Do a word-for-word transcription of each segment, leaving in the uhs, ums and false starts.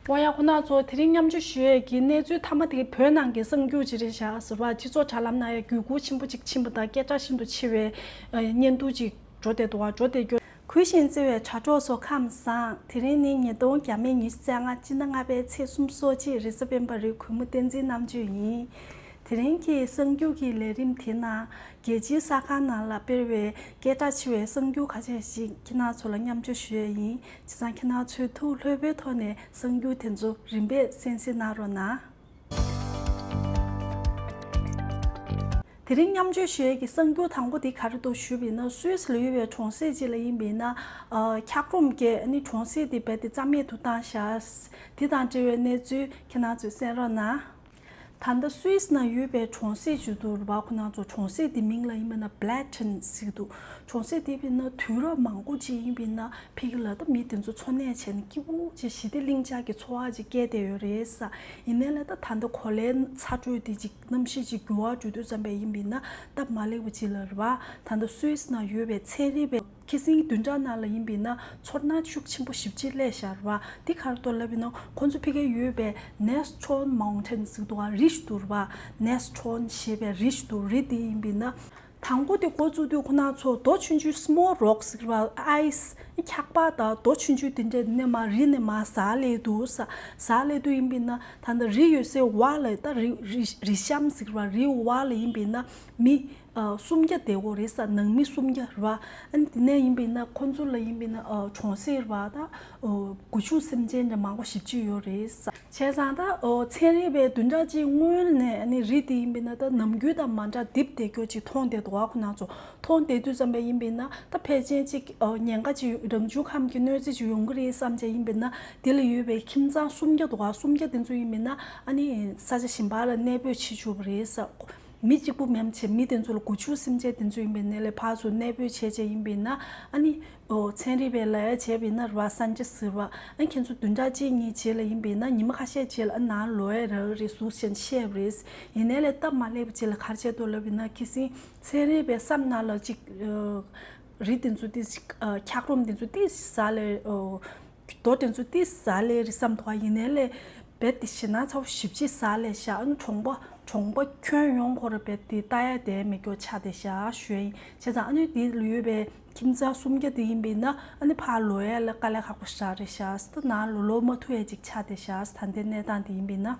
ཨོ་ཡ། ཁོ་ན་ཚོ་དེ་རིང་མཉམ་སྤྱོད་ཞུ་ཡས་ཀྱི་གནས་ཚུལ་མཐའ་མ་དེ་བོད་ནང་གི་གསར་འགྱུར་ཅིག་རེད་ཤག་ཟེར་བ། སྤྱི་ཚོགས་དྲ་ལམ་ནང་ཡང་འགྱུར་ཁུག་ཆེན་པོ་ཅིག་ཕྱིན་པ་དང་། སྐད་གྲགས་ཤིན་ཏུ་ཆེ་བའི་ཨ་བརྙན་ཐུང་ཅིག་འགྲོ་བསྡད་འདུག་བ། འགྲོ་བསྡད་རྒྱུ། གུས་ཤིང་བརྩེ་བའི་དྲ་གྲོགས་ཚོ་ཁམས་བཟང་། དེ་རིང་ནི་ཉིས་སྟོང་ཉི་ཤུ་རྩ་ལྔ་སྤྱི་ཟླ་ལྔ་པའི་ཚེས་སོ་གཅིག་རེས་གཟའ་སྤེན་པ་རེད། གུས་མོ་བསྟན་འཛིན་རྣམ་དཔྱོད་ཡིན། དེ་རིང་གི་གསར་འགྱུར་གྱི་ལས་རིམ་དེ་ནང་རྒྱལ་སྤྱིའི་གསར་ཁང་ནང་ལ་སྤེལ་བའི་སྐད་གྲགས་ཆེ་བའི་གསར་འགྱུར་ཁ་ཤས་ཤིག་ཁྱེད་རང་ཚོ་ལ་མཉམ་སྤྱོད་ཞུ་ཡས་ཡིན། བྱས་ཙང་ཁྱེད་རང་ཚོས་ཐུགས་ལྷོད་པོའི་ཐོག་ནས་གསར་འགྱུར་དེ་ཚོ་རིམ་པས་གསན་གཟིགས་གནང་རོགས་གནང་། དེ་རིང་མཉམ་སྤྱོད་ཞུ་ཡས་ཀྱི་གསར་འགྱུར་དང་པོ་དེ་ག་རེ་འདུག་ཞུས་པ་ཡིན་ན། སུད་སི་ལ་ཡོད་པའི་གྲོང་གསེབ་ཅིག་ལ་ཡིན་པ་ཡིན་ན། ཨ། འཁྱགས་རོམ་གྱིས་ཨ་ནི་གྲོང་གསེབ་དེ་རྦད་དེ་རྩ་མེད་དུ་བཏང་ཤག། དེ་དང་འབྲེལ་བའི་གནས་ཚུལ་ཁྱེད་རང་ཚོས་གསན་རོགས་གནང་། ད་ལྟ་སུད་སི་ནང་ཡོད་པའི་གྲོང་གསེབ་ཅིག་འདུག་ར་བ། ཁོ་ན་ཚོ་གྲོང་གསེབ་དེ་མིང་ལ་ཡིན་པ་ན་བྷི་ལེ་ཊོན་ཟེར་གྱི་འདུག། གྲོང་གསེབ་དེ་ཡིན་ན་དུས་རབས་མང་པོ་ཅིག་ཡིན་པ་ཡིན་ན་ཕ་གི་ལ་ད་མི་དེ་ཚོ་འཚོ་གནས་བྱས་ནས་སྐྱིད་པོ་ཅིག་ཞི་བདེ་ལྷིང་འཇགས་ཀྱི་འཚོ་བ་ཅིག་བསྐྱལ་བསྡད་ཡོད་རེད་ས། ཡིན་ནའི་ལ་ད་ད་ལྟ་གོ་ལའི་ཚ་དྲོད་དེ་ཅིག་གནམ་གཤིས་ཅིག་འགྱུར་བ་འགྲོ་དུས་ཙམ་པ་ཡིན་པ་ཡིན་ན་སྟབས་མ་ལེགས་པ་ཅིག་ལ་ར་བ། ད་ལྟ་སུད་སི་ནང་ཡོད་པའི་ཚན་རིག་པའི་ཁེ་སང་བདུན་ཕྲག་ནང་ལ་ཡིན་པ་ཡིན་ན་ཚོར་སྣང་ཤུགས་ཆེན་པོ་ཞེ་པོ་ཅིག་སླེབས་ཤག་ར་བ། འདི་ག་རེ་འདུག་ལབ་ཡིན་ན། ཁོང་ཚོ་ཕ་གིར་ཡོད་པའི་ནེས་ཊོན་མའུན་ཊེན་ཟེར་གྱི་འདུག་ག། རི་ཞིག་འདུག་ར་བ། ནེས་ཊོན་ཞེས་པའི་རི་ཞིག་འདུག། རི་འདི་ཡིན་པ་ཡིན་ན། དང་པོ་དེ་འགོ་བཙུགས་དུས་ཁོ་ན་ཚོ་རྡོ་ཆུང་ཆུང་སི་མོལ་རོག་ཟེར་གྱི་ར་བ། ཨའི་སི། འཁྱགས་པ་དང་རྡོ་ཆུང་ཆུང་དེ་འདྲ་ནས་མར་རི་ནས་མར་ཟག་སླེབས་འདུག་ས། ཟག་སླེབས་དུས་ཡིན་པ་ཡིན་ན་ད་ལྟ་རི་ཡོད་སའི་བར་ལ། ད་རི་རི་རི་གཤམ་ཟེར་གྱི་ར་བ། རི་བར་ལ་ཡིན་པ་ཡིན་ན་མི་ཨ་སུམ་བརྒྱ་བསྡད་ཡོད་རེད་ས། ནང་མི་སུམ་བརྒྱ་ར་བ། ཨ་ནི་དེ་ནས་ཡིན་པ་ཡིན་ན་ཁོང་ཚོ་ལ་ཡིན་པ་ཡིན་ན་ཨ་གྲོང་གསེབ་ར་བ་ད་ཨ་སྒོ་ཕྱུགས་སེམས་ཅན་འདྲ་མང་པོ་ཞེ་པོ་ཅིག་ཡོད་རེད་ས། བྱས་ཙང་ད་ཨ་ཚན་རིག་པས་བདུན་ཕྲག་གཅིག་སྔོན་ནས་ཨ་ནི་རི་དེ་ཡིན་པ་ཡིན་ན་ད་ནམ་རྒྱུན་དང་མ་འདྲ་རྡིབ་བསྡད་རྒྱུ་ཅིག་མཐོང་བསྡད་འདུག་ག། ཁོ་ན་ཚོ་མཐོང་བསྡད་དུས་ཙམ་པ་ཡིན་པ་ཡིན་ན་ད་ཕལ་ཆེར་ཅིག་ཨ་ཉེན་ཁ་ཅིག་རང་བྱུང་ཁམས་ཀྱི་གནོད་འཚེ་ཅིག་ཡོང་གི་རེད་བསམ་བྱས་ཡིན་པ་ཡིན་ན། དེ་ལ་ཡོད་པའི་ཁྱིམ་ཚང་སུམ་བརྒྱ་འདུག་ག། སུམ་བརྒྱ་དེ་ཚོ་ཡིན་པ་ཡིན་ན་ཨ་ནི་ས་ཆ་གཞན་པ་ལ་གནས་སྤོས་བྱེད་བཅུག་པ་རེད་ས། མི་གཅིག་པུ་མིན་པ་བྱས་མི་དེ་ཚོ་ལ་སྒོ་ཕྱུགས་སེམས་ཅན་དེ་ཚོ་ཡིན་པ་ཡིན་ནའི་ལས་ཕར་ཚུར་གནས་སྤོས་བྱས་བྱས་ཡིན་པ་ཡིན་ན། ཨ་ནི་ཨོ་ཚན་རིག་པས་ལབ་ཡ་བྱས་པ་ཡིན་ན་ར་བ། སན་ཅེས་ཟེར་བ། ཨ་ཁྱེད་ཚོ་བདུན་ཕྲག་གཅིག་གཉིས་རྗེས་ལ་ཡིན་པ་ཡིན་ན་ཉི་མ་ཁ་ཤས་རྗེས་ལ་ཨ་ནང་ལོག་ཡ་རག་གི་རེད་ཟེར་བྱས་ནས་བཤད་པ་རེད། ཡིན་ནའི་ལས་སྟབས་མ་ལེགས་པ་ཅིག་ལ་ག་རེ་བྱས་འདུག་ལབ་ཡིན་ན། ཁེ་སང་ཚན་རིག་པའི་བསམ་ནང་ལ་ཅིག་ཨ་རི་དེ་ཚོ་ཏིས་འཁྱགས་རོམ་དེ་ཚོ་ཏིས་ཟག་སླེབས། ཨོ། རྡོ་དེ་ཚོ་ཏིས་ཟག་སླེབས་རེད་བསམ་འདུག་ག། ཡིན་ནའི་ལས་རྦད་དེ་ཞེད་སྣང་ཚ་པོ་ཞེ་པོ་ཅིག་ཟག་སླེབས་ཤག། ཨ་ནི་གྲོང་པ་གྲོང་པ་ཁྱོན་ཡོངས་ཁོ་ར་རྦད་དེ་ལྟ་ཡ་བསྡད་མེད་རྒྱུ་ཆགས་བསྡད་ཤག་ཞུ་ཡ་ཡིན། བྱས་ཙང་ཨ་ནི་དེ་ལ་ཡོད་པའི་ཁྱིམ་ཚང་སུམ་བརྒྱ་དེ་ཡིན་པ་ཡིན་ན་ཨ་ནི་ཕར་ལོག་ཡ་ལ་དཀའ་ལས་ཁག་པོ་ཞེ་དྲག་རེད་ཤག། ད་ནང་ལོག་ལོག་མ་ཐུབ་ཡ་ཅིག་ཆགས་བསྡད་ཤག། ད་ལྟའི་གནས་སྟངས་དེ་ཡིན་པ་ཡིན་ན།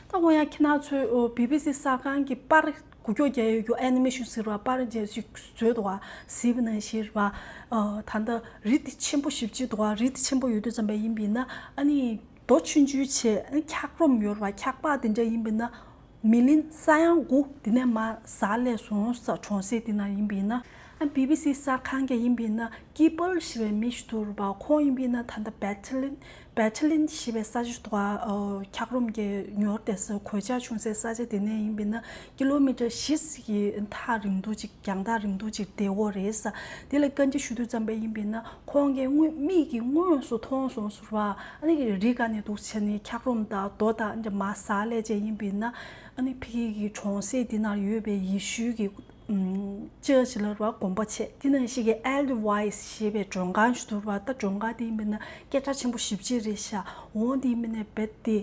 ད་འོ་ཡ། ཁྱེད་རང་ཚོས་ཨོ་བི་བི་སི་གསར་ཁང་གི་པར་འགུལ་སྐྱོད་རྒྱག་ཡ་ཡོད་རྒྱུ། ཨེ་ནི་མེ་ཤོན་ཟེར་བ། པར་རྒྱག་ཅིག་བཟོས་འདུག་ག། གཟིགས་པ་ནང་བཞིན་ར་བ། ཨ་ད་ལྟ་རི་དེ་ཆེན་པོ་ཞེ་པོ་ཅིག་འདུག་ག། རི་དེ་ཆེན་པོ་ཡོད་དུས་ཙམ་པ་ཡིན་པ་ཡིན་ན་ཨ་ནི་རྡོ་ཆུང་ཆུང་བྱས། ཨ་ནི་འཁྱགས་རོམ་ཡོད་ར་བ། འཁྱགས་པ་དེ་འདྲ་ཡིན་པ་ཡིན་ན་མི་ལིན་ས་ཡ་དགུ་དེ་ནས་མར་ཟག་སླེབས་སོང་ས། གྲོང་གསེབ་དེ་ནང་ཡིན་པ་ཡིན་ན། ཨ་བི་བི་སི་གསར་ཁང་གིས་ཡིན་པ་ཡིན་ན་ཀི་པལ་ཞེས་པའི་མི་ཞིག་འདུག་ར་བ། ཁོང་ཡིན་པ་ཡིན་ན་ད་ལྟ་བེ་ཊ་ལིན། བེ་ཊ་ལིན་ཞེས་པའི་ས་ཆ་ཞིག་འདུག་ག། ཨོ་འཁྱགས་རོམ་གྱིས་ཉོར་བསྡད་ས། གོད་ཆག་བྱུང་སའི་ས་ཆ་དེ་ནས་ཡིན་པ་ཡིན་ན་ཀི་ལོ་མི་ཊར་བཞི་ཙམ་གྱི་ཐག་རིང་ཐུང་ཅིག་རྒྱང་ཐག་རིང་ཐུང་ཅིག་བསྡད་ཡོད་རེད་ས། དེ་ལ་བཀའ་འདྲི་ཞུ་དུས་ཙམ་པ་ཡིན་པ་ཡིན་ན་ཁོང་གིས་དངོས་མིག་གིས་དངོས་སུ་མཐོང་སོང་ཟེར་བ། ཨ་ནི་རི་སྒང་ནས་འདུག་བྱས་ནས་འཁྱགས་རོམ་དང་རྡོ་དང་འདྲ་མར་ཟག་སླེབས་བྱས་ཡིན་པ་ཡིན་ན། ཨ་ནི་ཕ་གི་གི་གྲོང་གསེབ་འདི་ནང་ཡོད་པའི་ཡེ་ཤུའི་གི་ཅིག་ལ་ར་བ་དགོན་པ་བྱས། དེ་ནང་བཞིན་གྱི་ཨེལ་ཌི་ཝའི་སི་ཞེས་པའི་མགྲོན་ཁང་ཞིག་འདུག་ར་བ། ད་མགྲོན་ཁང་དེ་ཡིན་པ་ཡིན་ན་སྐད་གྲགས་ཆེན་པོ་ཞེ་པོ་ཅིག་རེད་ཤག། འོ་དེ་ཡིན་པ་ཡིན་ན་རྦད་དེ་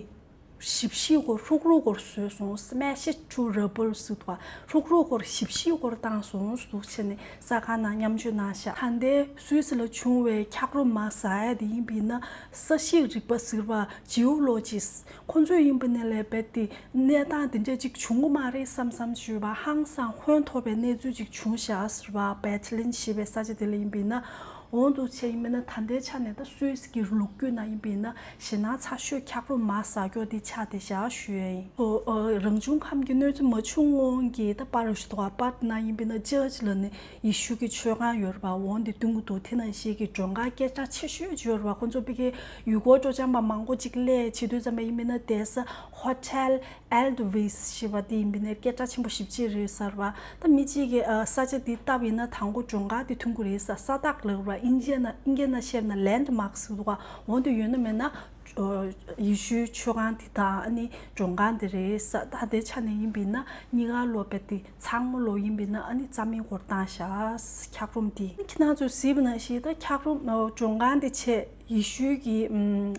ཞེ་པོ་ཅིག་གོ་ཧྲུག་ཧྲུག་གོ་བཟོས་སོང་། Smash it to rubble ཟེར་འདུག་ག། ཧྲུག་ཧྲུག་གོ་ཞེ་པོ་ཅིག་གོ་བཏང་སོང་ཟེར་བྱས་ནས་གསར་ཁང་ནང་མཉམ་སྤྱོད་གནང་ཤག། ད་ལྟའི་སུད་སི་ལ་བྱུང་བའི་འཁྱགས་རོམ་མར་ཟག་ཡ་དེ་ཡིན་པ་ཡིན་ན་ས་གཤིས་རིག་པ་ཟེར་བ། ཇི་ཨོ་ལོ་ཇི་སི་ཁོང་ཚོས་ཡིན་པ་ཡིན་ན་ལས་རྦད་དེ་གནས་སྟངས་དེ་འདྲ་ཅིག་བྱུང་གི་མ་རེད་བསམ་བསམ་ཞུས་པ། ཧང་སང་ཧོན་ཐོར་བའི་གནས་ཚུལ་ཅིག་བྱུང་ཤག་ཟེར་བ། བེ་ཊ་ལིན་ཞེས་པའི་ས་ཆ་དེ་ལ་ཡིན་པ་ཡིན་ན། འོ་འདུག་བྱས་ཡིན་པ་ཡིན་ན་ད་ལྟའི་ཆ་ནས་ད་སུད་སི་གི་ལོ་རྒྱུས་ནང་ཡིན་པ་ཡིན་ན་ཞེད་སྣང་ཚ་ཤོས་འཁྱགས་རོམ་མར་ཟག་རྒྱུ་དེ་ཆགས་བསྡད་ཤག་ཞུ་ཡ་ཡིན། ཨོ་ཨོ་རང་བྱུང་ཁམས་ཀྱི་གནོད་འཚེ་མ་བྱུང་སྔོན་གྱི་ད་པར་ཞིག་འདུག་ག། པར་དེ་ནང་ཡིན་པ་ཡིན་ན་ཅིག་ལ་ནི་ཡེ་ཤུ་གི་མཆོད་ཁང་ཡོད་ར་བ། འོ་འདི་སྟོན་གྱི་འདུག། དེ་ནང་བཞིན་གྱི་མགྲོན་ཁང་སྐད་གྲགས་ཆེ་ཤོས་ཅིག་ཡོད་ར་བ། ཁོང་ཚོ་ཕ་གིའི་ཡུལ་སྐོར་སྤྲོ་འཆམ་པ་མང་པོ་ཅིག་སླེབས་བྱེད་དུས་ཙམ་པ་ཡིན་པ་ཡིན་ན་བསྡད་ས་ཧོ་ཊེལ་ཨེལ་ཌི་ཝིས་ཞེས་པ་དེ་ཡིན་པ་ཡིན་ན་སྐད་གྲགས་ཆེན་པོ་ཞེ་པོ་ཅིག་རེད་ཟེར་བ། ད་མི་གཅིག་གིས་ཨ་ས་ཆ་འདི་བལྟས་པ་ཡིན་ན་དང་པོ་མགྲོན་ཁང་དེ་མཐོང་གི་རེད་ས། ས་བདག་ལབ་ར། དབྱིན་ཇིའི་ནང་དབྱིན་སྐད་ནང་བཤད་ན་ལེན་ཌི་མཱག་ཟེར་འདུག་ག། འོ་འདི་ཡོད་ན་མེད་ན་ཨ་ཡེ་ཤུའི་མཆོད་ཁང་དེ་དང་ཨ་ནི་མགྲོན་ཁང་དེ་རེད་ས། ད་དེ་ཆ་ནས་ཡིན་པ་ཡིན་ན་གཉིས་ཀ་ལོ་རྦད་དེ་ཚང་མ་ལོ་ཡིན་པ་ཡིན་ན་ཨ་ནི་རྩ་མེད་སྐོར་བཏང་ཤག། འཁྱགས་རོམ་དེ་ཁྱེད་རང་ཚོས་གཟིགས་པ་ནང་བཞིན་ད་འཁྱགས་རོམ་ཨ་མགྲོན་ཁང་དེ་བྱས། ཡེ་ཤུའི་གི་ཨམ་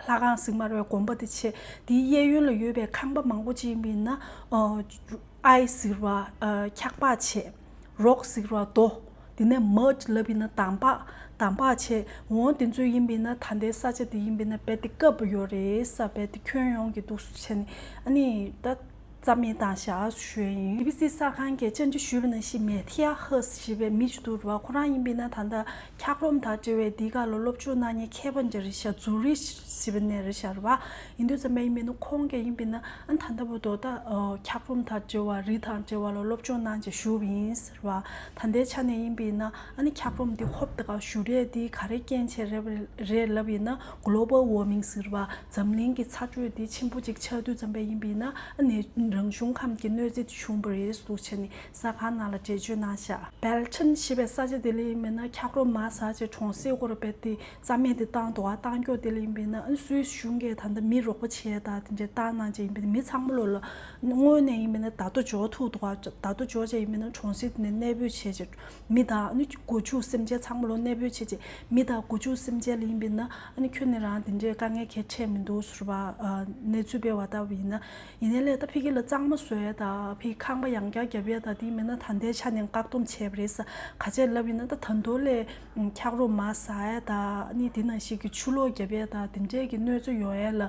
ལྷ་ཁང་ཟེར་མ་རེད་པས། དགོན་པ་དེ་བྱས། དེའི་གཡས་གཡོན་ལ་ཡོད་པའི་ཁང་པ་མང་པོ་ཅིག་ཡིན་པ་ཡིན་ན་ཨའི་ཟེར་བ་འཁྱག་པ་བྱས། རོག་ཟེར་བ་རྡོ། དེ་ནས་མཌ་ལབ་ཡིན་ན་འདམ་བག་འདམ་བག་བྱས། འོ་དེ་ཚོ་ཡིན་པ་ཡིན་ན་ད་ལྟའི་ས་ཆ་དེ་ཡིན་པ་ཡིན་ན་རྦད་དེ་སྐབས་ཡོད་རེད་ས། རྦད་དེ་ཁྱོན་ཡོངས་ཀྱི་འདུག་སེ་བྱས་ནས་ཨ་ནི་ད་རྩ་མེད་བཏང་བཞག་ཞུ་ཡ་ཡིན། བི་བི་སི་གསར་ཁང་གིས་བཅར་འདྲི་ཞུས་པ་ནང་བཞིན་མེ་ཐི་ཡ་ཧ་ཟེར་བའི་མི་ཞིག་འདུག་ར་བ། ཁོ་རང་ཡིན་པ་ཡིན་ན་ད་ལྟ་འཁྱགས་རོམ་དང་འབྲེལ་བའི་འདི་ག་ལ་སློབ་སྦྱོང་གནང་མཁན་མཁས་པ་འདྲ་རེད་ཤག་ཛུ་རིག་ཟེར་བའི་གནས་རེད་ཤག་ར་བ། ཡིན་དུས་ཙམ་པ་ཡིན་པ་ཡིན་ན་ཁོང་གིས་ཡིན་པ་ཡིན་ན་ཨ་ད་ལྟ་བར་དུ་ད་འཁྱགས་རོམ་དང་འབྲེལ་བ་རི་དང་འབྲེལ་བ་ལ་སློབ་སྦྱོང་གནང་བྱས་བཞུགས་པ་ཡིན་ཟེར་བ། ད་ལྟའི་ཆ་ནས་ཡིན་པ་ཡིན་ན་ཨ་ནི་འཁྱགས་རོམ་འདི་ཧོབ་ཏེ་ག་བཞུར་ཡས་འདི་ག་རེ་རྐྱེན་བྱས་རེད་རེད་ལབ་ཡིན་ན་གོ་ལོ་བལ་ཝར་མིང་ཟེར་བ། འཛམ་གླིང་གི་ཚ་དྲོད་འདི་ཆེན་པོ་ཅིག་ཆགས་དུས་ཙམ་པ་ཡིན་པ་ཡིན་ན་ཨ་ནི་རང་བྱུང་ཁམས་ཀྱི་གནོད་འཚེ་འདི་བྱུང་བ་རེད་འདུག་བྱས་ནས་གསར་ཁང་ནང་ལ་འགྲེལ་བརྗོད་གནང་ཤག་བེལ་ཆན་ཞེས་པའི་ས་ཆ་དེ་ལ་ཡིན་པ་ཡིན་ན་འཁྱགས་རོམ་མར་ཟག་བྱས་གྲོང་གསེབ་སྐོར་རྦད་དེ་རྩ་མེད་དེ་བཏང་འདུག་ཨ། བཏང་རྒྱུ་དེ་ལ་ཡིན་པ་ཡིན་ན་ཨ་ནི་སུད་སི་གཞུང་གིས་ད་ལྟ་མི་རོགས་པ་བྱས་དང་དེ་འདྲའི་བཏང་གནང་བྱས་ཡིན་པ་ཡིན་ན་མི་ཚང་མ་ལོ་ལ་དངོས་གནས་ཡིན་པ་ཡིན་ན་བརྡ་ཐོ་འབྱོར་ཐུབ་འདུག་ཨ། བརྡ་ཐོ་འབྱོར་བྱས་ཡིན་པ་ཡིན་ན་གྲོང་གསེབ་དེ་ནས་གནས་སྤོས་བྱས་བྱས་མི་དང་ཨ་ནི་སྒོ་ཕྱུགས་སེམས་ཅན་ཚང་མ་ལོ་གནས་སྤོས་བྱས་བྱས་མི་དང་སྒོ་ཕྱུགས་སེམས་ཅན་ལ་ཡིན་པ་ཡིན་ན་ཨ་ནི་ཁྱོན་ནས་རང་དེ་འདྲའི་དཀའ་ངལ་གང་ཡང་འཕྲད་མི་འདུག་ཟེར་བ་གནས་ཚུལ་སྤེལ་བ་ལྟ་བུ་ཡིན་ན། ཡིན་ནའི་ལས་ད་ཕ་གི་ལ་གཙང་མ་བཟོ་ཡས་དང་ཕ་གི་ཁང་པ་ཡང་བསྐྱར་བརྒྱབ་ཡས་དང་དེ་མིན་ན་ད་ལྟའི་ཆ་ནས་བཀག་སྡོམ་བྱས་པ་རེད་ས། ག་ཅི་ལབ་ཡིན་ན་ད་ད་དུང་ལས་འཁྱགས་རོམ་མར་ཟག་ཡས་དང་ཨ་ནི་དེ་ནང་བཞིན་གྱི་ཆུ་ལོག་བརྒྱབ་ཡས་དང་དེ་འདྲས་ཀྱི་གནོད་འཚེ་ཡོང་ཡས་ལ་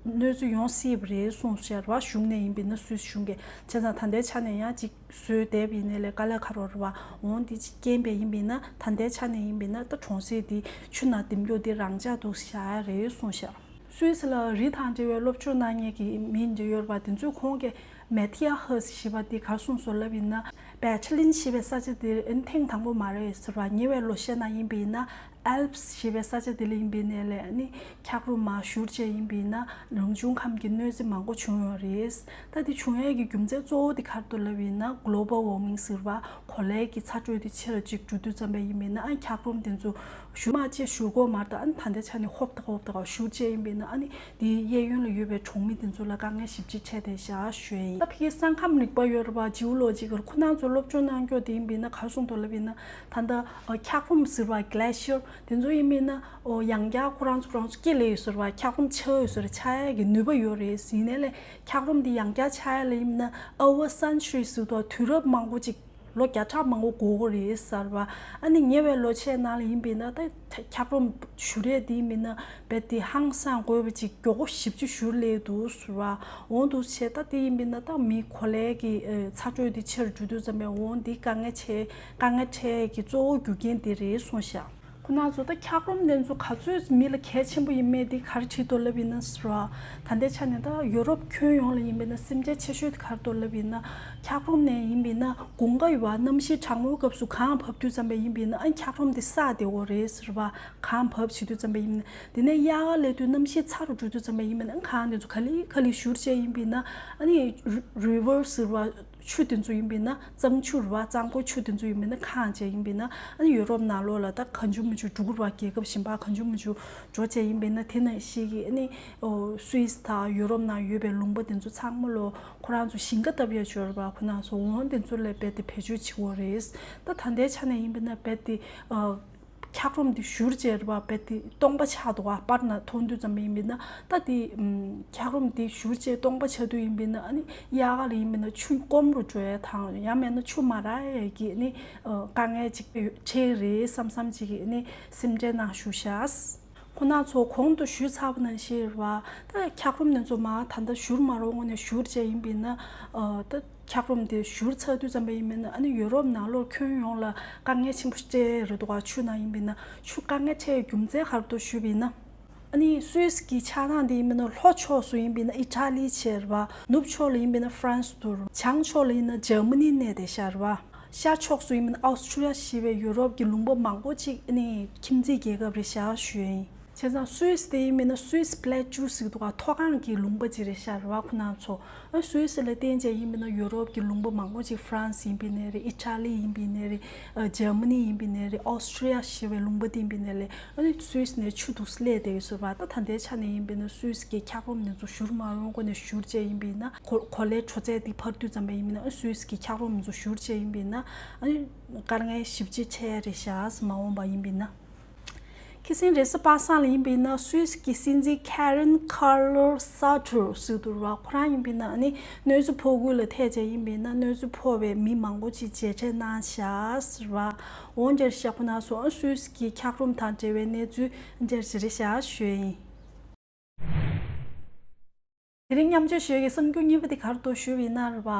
གནོད་འཚེ་ཡོང་སྲིད་པ་རེད་གསུངས་ཤག་ར་བ། གཞུང་ནས་ཡིན་པ་ཡིན་ན་སུད་སི་གཞུང་གིས་བྱས་ཙང་ད་ལྟའི་ཆ་ནས་ཡང་ཅིག་བཟོས་བསྡད་པ་ཡིན་ནའི་ལས་དཀའ་ལས་ཁག་པོ་རེད་བ། འོང་དེ་ཅིག་རྐྱེན་པས་ཡིན་པ་ཡིན་ན་ད་ལྟའི་ཆ་ནས་ཡིན་པ་ཡིན་ན་ད་གྲོང་གསེབ་དེ་ཆུ་ནང་འདེམས་རྒྱུ་དེ་རང་འཇགས་འདུག་བཞག་ཡ་རེད་གསུངས་ཤག་སུད་སི་ལ་རི་དང་འབྲེལ་བའི་སློབ་སྦྱོང་གནང་མཁན་གྱི་མི་འདྲ་ཡོད་རེད་པ། དེ་ཚོས་ཁོང་གིས་མེ་ཐི་ཡ་ཧ་ཟེར་བ་དེ་ག་རེ་གསུངས་སོང་ལབ་ཡིན་ན། བེ་ཆི་ལིན་ཞེས་པའི་ས་ཆ་དེ་ཨ་ནི་ཐེངས་དང་པོ་མ་རེད་ཟེར་བ། ཉེ་བའི་ལོ་ཤས་ནང་ཡིན་པ་ཡིན་ན་ཨལ་པི་སི་ཞེས་པའི་ས་ཆ་དེ་ལ་ཡིན་པ་ཡིན་ནའི་ལས་ཨ་ནི་འཁྱགས་རོམ་མར་བཞུར་བྱས་ཡིན་པ་ཡིན་ན་རང་བྱུང་ཁམས་ཀྱི་གནོད་འཚེ་མང་པོ་བྱུང་ཡོད་རེད། ད་དེ་བྱུང་ཡས་ཀྱི་རྒྱུ་མཚན་གཙོ་བོ་དེ་ག་རེ་འདུག་ལབ་ཡིན་ན་གོ་ལོ་བལ་ཝར་མིང་ཟེར་བ། གོ་ལའི་གི་ཚ་དྲོད་དེ་ཆེ་རུ་ཅིག་འགྲོ་དུས་ཙམ་པ་ཡིན་པ་ཡིན་ན་ཨ་ནི་འཁྱགས་རོམ་དེ་ཚོ་བཞུར་མ་བྱས་བཞུར་གོ་མ་རེད། ཨ་ནི་ད་ལྟའི་ཆ་ནས་ཧོབ་ཏེ་ཧོབ་ཏེ་ག་བཞུར་བྱས་ཡིན་པ་ཡིན་ན་ཨ་ནི་དེའི་གཡས་གཡོན་ལ་ཡོད་པའི་གྲོང་མི་དེ་ཚོ་ལ་དཀའ་ངལ་ཞེ་པོ་ཅིག་འཕྲད་བསྡད་ཤག་ཞུ་ཡ་ཡིན། ད་ཕ་གིའི་ས་ཁམས་རིག་པ་ཡོད་རེད་པ། ཇི་ཨོ་ལོ་ཇི་ཀལ། ཁོ་རང་ཚོ་སློབ་སྦྱོང་གནང་རྒྱུ་དེ་ཡིན་པ་ཡིན་ན་ག་རེ་གསུངས་འདུག་ལབ་ཡིན་ན་ད་ལྟ་འཁྱགས་རོམ་ཟེར་བ་གི་ལེ་ཤི་ཡར་དེ་ཚོ་ཡིན་པ་ཡིན་ན་ཡང་བསྐྱར་ཁོ་རང་ཚོ་ཁོ་རང་ཚོ་སྐྱེ་ལེ་ཡོད་ཟེར་བ། འཁྱགས་རོམ་ཆགས་ཡོད་ཟེར། ཆགས་ཡ་གི་ནུས་པ་ཡོད་རེད། ཡིན་ནའི་ལས་འཁྱགས་རོམ་དེ་ཡང་བསྐྱར་ཆགས་ཡ་ལ་ཡིན་ན་ཨ་ཝར་སེན་ཅུ་རི་ཟེར་དུས་དུས་རབས་མང་པོ་ཅིག་ལོ་བརྒྱ་ཕྲག་མང་པོ་འགོར་གི་རེད་ཟེར་བ། ཨ་ནི་ཉེ་བའི་ལོ་ཤས་ནང་ལ་ཡིན་པ་ཡིན་ན་ད་འཁྱགས་རོམ་བཞུར་ཡས་དེ་ཡིན་པ་ཡིན་ན་རྦད་དེ་ཧང་སང་དགོས་པ་ཅིག་མགྱོགས་པོ་ཞེ་པོ་ཅིག་བཞུར་སླེབས་འདུག་ཟེར་བ། འོང་འདུག་བྱས་ད་དེ་ཡིན་པ་ཡིན་ན་ད་མི་གོ་ལའི་གི་ཚ་དྲོད་དེ་ཆེ་རུ་འགྲོ་དུས་ཙམ་པས་འོང་དེ་དཀའ་ངལ་ཆེ་དཀའ་ངལ་འཕྲད་ཀྱི་གཙོ་བོ་རྒྱུ་རྐྱེན་དེ་རེད་གསུངས་ཤག་ཁོ་རང་ཚོ་ད་འཁྱགས་རོམ་དེ་ཚོ་ག་ཚོད་མི་ལ་གལ་ཆེན་པོ་ཡིན་མེད་དེ་ག་རེ་བྱེད་འདུག་ལབ་ཡིན་ན་ཟེར་བ། ད་ལྟའི་ཆ་ནས་ད་ཡོ་རོབ་ཁྱོན་ཡོངས་ལ་ཡིན་པ་ཡིན་ན་སེམས་ཁྲལ་ཆེ་ཤོས་དེ་ག་རེ་འདུག་ལབ་ཡིན་ན་འཁྱགས་རོམ་ནས་ཡིན་པ་ཡིན་ན་དགུན་ཁ་ཡོད་པ་གནམ་གཤིས་གྲང་མོའི་སྐབས་སུ་གངས་བབས་དུས་ཙམ་པ་ཡིན་པ་ཡིན་ན་ཨ་འཁྱགས་རོམ་དེ་སག་བསྡད་ཡོད་རེད་ཟེར་བ། གངས་བབས་བྱེད་དུས་ཙམ་པ་ཡིན་པ་ཡིན་ན་དེ་ནས་དབྱར་ཁ་སླེབས་དུས་གནམ་གཤིས་ཚ་རུ་འགྲོ་དུས་ཙམ་པ་ཡིན་པ་ཡིན་ན་ཨ་གངས་དེ་ཚོ་ག་ལེ་ག་ལེ་བཞུར་བྱས་ཡིན་པ་ཡིན་ན་ཨ་ནི་རི་ཝར་ཟེར་བ། ཆུ་དེ་ཚོ་ཡིན་པ་ཡིན་ན་གཙང་ཆུ་རེད་བ། གཙང་པོའི་ཆུ་དེ་ཚོ་ཡིན་པ་ཡིན་ན་གངས་བྱས་ཡིན་པ་ཡིན་ན་ཨ་ནི་ཡོ་རོབ་ནང་ལོགས་ལ་ད་གང་བྱུང་མང་བྱུང་འགྲོ་གི་རེད་བ། རྒྱལ་ཁབ་གཞན་པ་གང་བྱུང་མང་བྱུང་འགྲོ་བྱས་ཡིན་པ་ཡིན་ན་དེ་ནང་བཞིན་གྱི་ཨ་ནི་ཨོ་སུད་སི་དང་ཡོ་རོབ་ནང་ཡོད་པའི་ལུང་པ་དེ་ཚོ་ཚང་མ་ལོ་ཁོ་རང་ཚོ་ཞིང་ཁ་བཏབ་ཡ་ཅིག་ཡོད་རེད་བ། ཁོ་རང་ཚོ་འོང་དེ་ཚོ་ལ་རྦད་དེ་བེད་སྤྱོད་བྱེད་ཀྱི་ཡོད་རེད། ད་ད་ལྟའི་ཆ་ནས་ཡིན་པ་ཡིན་ན་རྦད་དེ་ཨ། འཁྱགས་རོམ་འདི་བཞུར་བྱས་རེད་བ། རྦད་དེ་སྟོང་པ་ཆགས་འདུག་བ། པར་ནང་མཐོང་དུས་ཙམ་པ་ཡིན་པ་ཡིན་ན་ད་དེ་འཁྱགས་རོམ་འདི་བཞུར་བྱས་སྟོང་པ་ཆགས་དུས་ཡིན་པ་ཡིན་ན་ཨ་ནི་དབྱར་ཁ་ལ་ཡིན་པ་ཡིན་ན་ཆུ་སྐོམ་རུ་འགྲོ་ཡས་དང་ཡང་མིན་ན་ཆུ་མ་རག་ཡས་ཀྱི་ཨ་ནི་དཀའ་ངལ་ཅིག་འཕྲད་རེད་བསམ་བསམ་ཅིག་གི་ཨ་ནི་སེམས་ཁྲལ་གནང་བཞུགས་ཤག་ཁོ་རང་ཚོ་གོང་དུ་ཞུས་ཚར་བ་ནང་བཞིན་རེད་བ། ད་འཁྱགས་རོམ་དེ་ཚོ་མར་ད་ལྟ་བཞུར་མ་རུང་ངོ་ནས་བཞུར་བྱས་ཡིན་པ་ཡིན་ན་ད། འཁྱགས་རོམ་དེ་བཞུར་ཚར་དུས་ཙམ་པ་ཡིན་མིན་ཨ་ནི་ཡོ་རོབ་ནང་ལོགས་ཁྱོན་ཡོངས་ལ་དཀའ་ངལ་ཆེན་པོ་སྤྲད་རེད་འདུག་ག་ཆུ་ནང་ཡིན་པ་ཡིན་ན་ཆུ་དཀའ་ངལ་འཕྲད་རྒྱུ་མཚན་ག་རེ་འདུག་ཞུས་པ་ཡིན་ན། ཨ་ནི་སུད་སི་གི་ཆགས་སྟངས་དེ་ཡིན་མིན་ལྷོ་ཕྱོགས་སུ་ཡིན་པ་ཡིན་ན་ཨི་ཊ་ལི་བྱས་རེད་བ། ནུབ་ཕྱོགས་ལ་ཡིན་པ་ཡིན་ན་ཧྥ་རན་སི་འདུག་བྱང་ཕྱོགས་ལ་ཡིན་ན་འཇར་མ་ནི་གནས་བསྡད་ཤག་རེད་བ། ཤར་ཕྱོགས་སུ་ཡིན་མིན་ཨོ་སི་ཁྲུ་ལི་ཡ་ཞེས་པའི་ཡོ་རོབ་ཀྱི་ལུང་པ་མང་པོ་ཅིག་ཨ་ནི་ཁྱིམ་མཚེས་རྒྱལ་ཁབ་རེད་ཤག་ཞུ་ཡ་ཡིན། བྱས་ཙང་སུད་སི་དེ་ཡིན་མིན་ན་སུད་སི་པླེ་ཅུ་ཟེར་གི་འདུག་ག་མཐོ་སྒང་གི་ལུང་པ་ཅིག་རེད་ཤག་རེད་བ། ཁོ་རང་ཚོ་ཨ་སུད་སི་ལ་བརྟེན་བྱས་ཡིན་མིན་ན་ཡོ་རོབ་ཀྱི་ལུང་པ་མང་པོ་ཅིག་ཧྥ་རན་སི་ཡིན་པ་ཡིན་ནའི་རེད། ཨི་ཊ་ལི་ཡིན་པ་ཡིན་ནའི་རེད། ཨ་འཇར་མ་ནི་ཡིན་པ་ཡིན་ནའི་རེད། ཨོ་སི་ཁྲུ་ལི་ཡ་ཞེས་པའི་ལུང་པ་དེ་ཡིན་པ་ཡིན་ནའི་རེད། ཨ་ནི་སུད་སི་ནས་ཆུ་འདུག་སེ་སླེབས་བསྡད་ཡོད་ཟེར་བ། ད་ད་ལྟའི་ཆ་ནས་ཡིན་པ་ཡིན་ན་སུད་སི་གི་འཁྱགས་རོམ་དེ་ཚོ་བཞུར་མ་རུང་སྒོ་ནས་བཞུར་བྱས་ཡིན་པ་ཡིན་ན་གོ་གོ་ལའི་འཕྲོ་ཚད་དེ་འཕར་དུས་ཙམ་པ་ཡིན་པ་ཡིན་ན་ཨ་སུད་སི་གི་འཁྱགས་རོམ་དེ་ཚོ་བཞུར་བྱས་ཡིན་པ་ཡིན་ན་ཨ་ནི་དཀའ་ངལ་ཞེ་པོ་ཅིག་འཕྲད་ཡ་རེད་ཤག་མ་འོངས་པ་ཡིན་པ་ཡིན་ན། ཁ་སང་རེས་གཟའ་པ་སངས་ལ་ཡིན་པས་ན་སུད་སི་གི་སྲིད་འཛིན་Karin Keller-Sutter ཟེར་དུ་ར། ཁོ་རང་ཡིན་པས་ན་ཨ་ནི་གནོད་འཚེ་ཕོག་ཁུལ་ལ་ཐད་བྱས་ཡིན་པས་ན་གནོད་འཚེ་ཕོག་པའི་མི་མང་པོ་ཅིག་མཇལ་འཕྲད་གནང་བཞག་ཟེར་བ། འོན་ཀྱང་ཤག་ཁོ་ན་སོང་སུད་སི་གི་འཁྱགས་རོམ་དང་འབྲེལ་བའི་གནས་ཚུལ་འདིར་ཅི་རེད་བཞག་ཞུས་ཡིན། དེ་རིང་མཉམ་སྤྱོད་ཞུ་ཡས་ཀྱི་གསར་འགྱུར་གཉིས་པ་དེ་ག་རེ་འདུག་ཞུས་པ་ཡིན་ན་རེད་པ།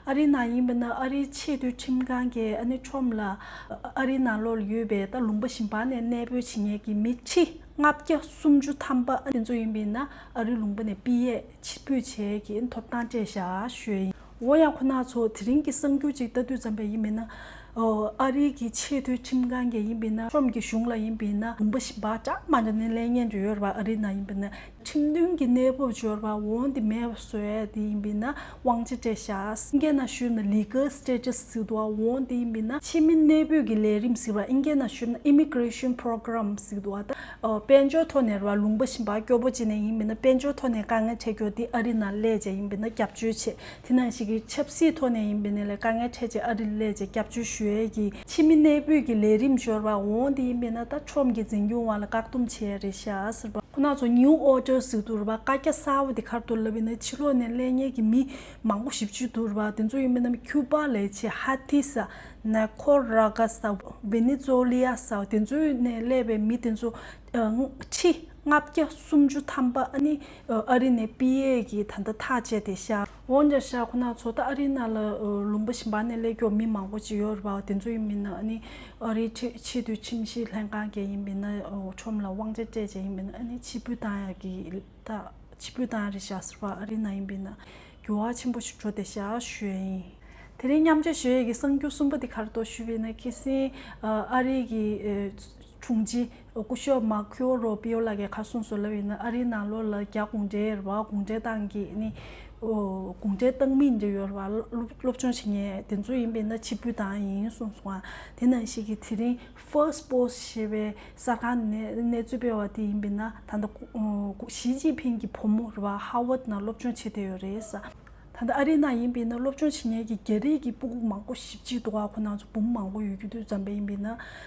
ཨ་རིའི་ནང་ཡིན་པ་ན་ཨ་རིའི་ཆེས་མཐོའི་ཁྲིམས་ཁང་གིས་ཨ་ནི་ཁྲོམ་ལ་ཨ་རིའི་ནང་ལོགས་ལ་ཡོད་པའི་ད་ལུང་པ་གཞན་པ་ནས་གནས་སྤོས་བྱེད་མཁན་གྱི་མི་ཁྲི་ལྔ་བརྒྱ་སུམ་ཅུ་ཐམ་པ་ཨ་ནི་དེ་ཚོ་ཡིན་པ་ཡིན་ན་ཨ་རིའི་ལུང་པ་ནས་ཕྱིར་འབུད་བྱེད་ཀྱི་ཐོབ་ཐང་སྤྲད་བཞག་ཞུས་ཡིན། འོ་ཡང་ཁོ་ན་ཚོ་དེ་རིང་གི་གསར་འགྱུར་ཅིག་ལྟ་དུས་ཙམ་པ་ཡིན་པ་ཡིན་ན། ཨ་རིའི་གི་ཆེས་མཐོའི་ཁྲིམས་ཁང་གིས་ཡིན་པ་ཡིན་ན་ཁྲོམ་གྱི་གཞུང་ལ་ཡིན་པ་ཡིན་ན་ལུང་པ་གཞན་པ་འདྲ་མི་འདྲ་ནས་གླས་མཁན་ཅིག་ཡོད་རེད་པ། ཨ་རིའི་ནང་ཡིན་པ་ཡིན་ན། ཁྲིམས་མཐུན་གྱི་གནས་བབ་ཅིག་ཡོད་རེད་པ། འོ་དེ་མེད་པ་བཟོ་ཡས་དེ་ཡིན་པ་ཡིན་ན་དབང་ཆ་སྤྲད་བཞག་ཨིན་སྐད་ནང་ཞུས་ན་legal status ཟེར་གྱི་འདུག་པ། འོ་དེ་ཡིན་པ་ཡིན་ན་ཕྱི་མི་གནས་སྤོས་ཀྱི་ལས་རིམ་ཟེར་བ། ཨིན་སྐད་ནང་ཞུས་ན་immigration program ཟེར་གྱི་འདུག་པ། ད་ཨ་དཔལ་འབྱོར་ཐོག་ནས་རེད་པ། ལུང་པ་གཞན་པ་སྐྱོ་པོ་ཅིག་ནས་ཡིན་པ་ཡིན་ན་དཔལ་འབྱོར་ཐོག་ནས་དཀའ་ངལ་འཕྲད་རྒྱུ་དེ་ཨ་རིའི་ནང་སླེབས་བྱས་ཡིན་པ་ཡིན་ན་སྐྱབས་བཅོལ་བྱེད། དེ་ནང་བཞིན་གྱི་ཆབ་སྲིད་ཐོག་ནས་ཡིན་པ་ཡིན་ན་ལས་དཀའ་ངལ་འཕྲད་བྱས་ཨ་རིར་སླེབས་བྱས་སྐྱབས་བཅོལ་ཞུ་ཡས་ཀྱི་ཕྱི་མི་གནས་སྤོས་ཀྱི་ལས་རིམ་ཅིག་ཡོད་རེད་པ། འོ་དེ་ཡིན་པ་ཡིན་ན་ད་ཁྲོམ་གྱི་འཛིན་སྐྱོང་བ་ལ་བཀག་སྡོམ་བྱས་རེད་ཤག་ཟེར་བ། ཁོ་ན་ཚོ་new order ཟེར་གྱི་འདུག་རེད་པ། བཀའ་རྒྱ་གསར་པ་དེ་ག་རེ་འདུག་ལབ་པ་ཡིན་ན་ཕྱི་ལོགས་ནས་སླེབས་མཁན་གྱི་མི་མང་པོ་ཞེ་པོ་ཅིག་འདུག་རེད་པ། དེ་ཚོ་ཡིན་པ་ཡིན་ན་ཁྱུ་པ་ལ་བྱས། ཧ་ཏི་ཟེར། ནི་ཀ་ར་གུ་ཝ་ཟེར། ཝེ་ནེ་ཛུ་ལ་ཟེར། དེ་ཚོ་ནས་སླེབས་པའི་མི་དེ་ཚོ་ཁྲི་ལྔ་བརྒྱ་སུམ་ཅུ་ཐམ་པ་ཨ་ནི་ཨ་རི་ནས་ཕྱིར་ཡས་ཀྱི་ད་ལྟ་ཐག་བཅད་བསྡད་ཤག་འོན་ཀྱང་ཤག་ཁོ་ན་ཚོ་ད་ཨ་རིའི་ནང་ལ་ལུང་པ་གཞན་པ་ནས་སླེབས་མཁན་མི་མང་པོ་ཅིག་ཡོད་རེད་པ། དེ་ཚོ་ཡིན་པ་ཡིན་ན་ཨ་ནི་ཨ་རིའི་ཆེས་ཆེས་མཐོའི་ཁྲིམས་ཞིབ་ལྷན་ཁང་གིས་ཡིན་པ་ཡིན་ན་ཁྲོམ་ལ་དབང་ཆ་སྤྲད་བྱས་ཡིན་པ་ཡིན་ན་ཨ་ནི་ཕྱིར་འབུད་བཏང་ཡག་གི་ད་ཕྱིར་འབུད་བཏང་ཡག་རེད་ཤག་ཟེར་བ། ཨ་རིའི་ནང་ཡིན་པ་ཡིན་ན་འགྱུར་བ་ཆེན་པོ་ཞིག་འགྲོ་བསྡད་ཤག་ཞུ་ཡ་ཡིན། དེ་རིང་མཉམ་སྤྱོད་ཞུ་ཡས་ཀྱི་གསར་འགྱུར་གསུམ་པ་དེ་ག་རེ་འདུག་ཞུས་པ་ཡིན་ན། ཁ་སང་ཨ་རིའི་གི་དྲུང་ཆེ་སྐུ་ཞབས་མར་ཁོ་རུ་པིའོ་ལགས་ཀྱིས་ག་རེ་གསུངས་སོང་ལབ་པ་ཡིན་ན། ཨ་རིའི་ནང་ལོགས་ལ་རྒྱ་གུང་ཁྲན་རེད་པ། གུང་ཁྲན་ཏང་གི་ནི་གུང་ཁྲན་ཏང་མི་འདྲ་ཡོད་རེད་པ། སློབ་སློབ་སྦྱོང་བྱེད་མཁན་དེ་ཚོ་ཡིན་པ་ཡིན་ན་ཕྱིར་འབུད་བཏང་ཡིན་གསུངས་སོང་ང་། དེ་ནང་བཞིན་གྱི་དེ་རིང་First Post ཞེས་པའི་གསར་ཁང་ནས་གནས་ཚུལ་སྤེལ་བ་དེ་ཡིན་པ་ཡིན་ན། ད་ལྟ་ཞི་ཅིན་ཕིང་གི་བུ་མོ་རེད་པ། ཧར་ཝརཌ་ནང་སློབ་སྦྱོང་བྱེད་བསྡད་ཡོད་རེད་ཟེར། ད་ལྟ་ཨ་རིའི་ནང་ཡིན་པ་ཡིན་ན་སློབ་སྦྱོང་བྱེད་མཁན་གྱི་རྒྱ་རིགས་ཀྱི་སྤུ་གུ་མང་པོ་ཞེ་པོ་ཅིག་འདུག་ག་ཁོ་རང་ཚོ་འབུམ་མང་པོ་ཡོད་རྒྱུ་དུས་ཙམ་པ་ཡིན་པ་ཡིན་ན།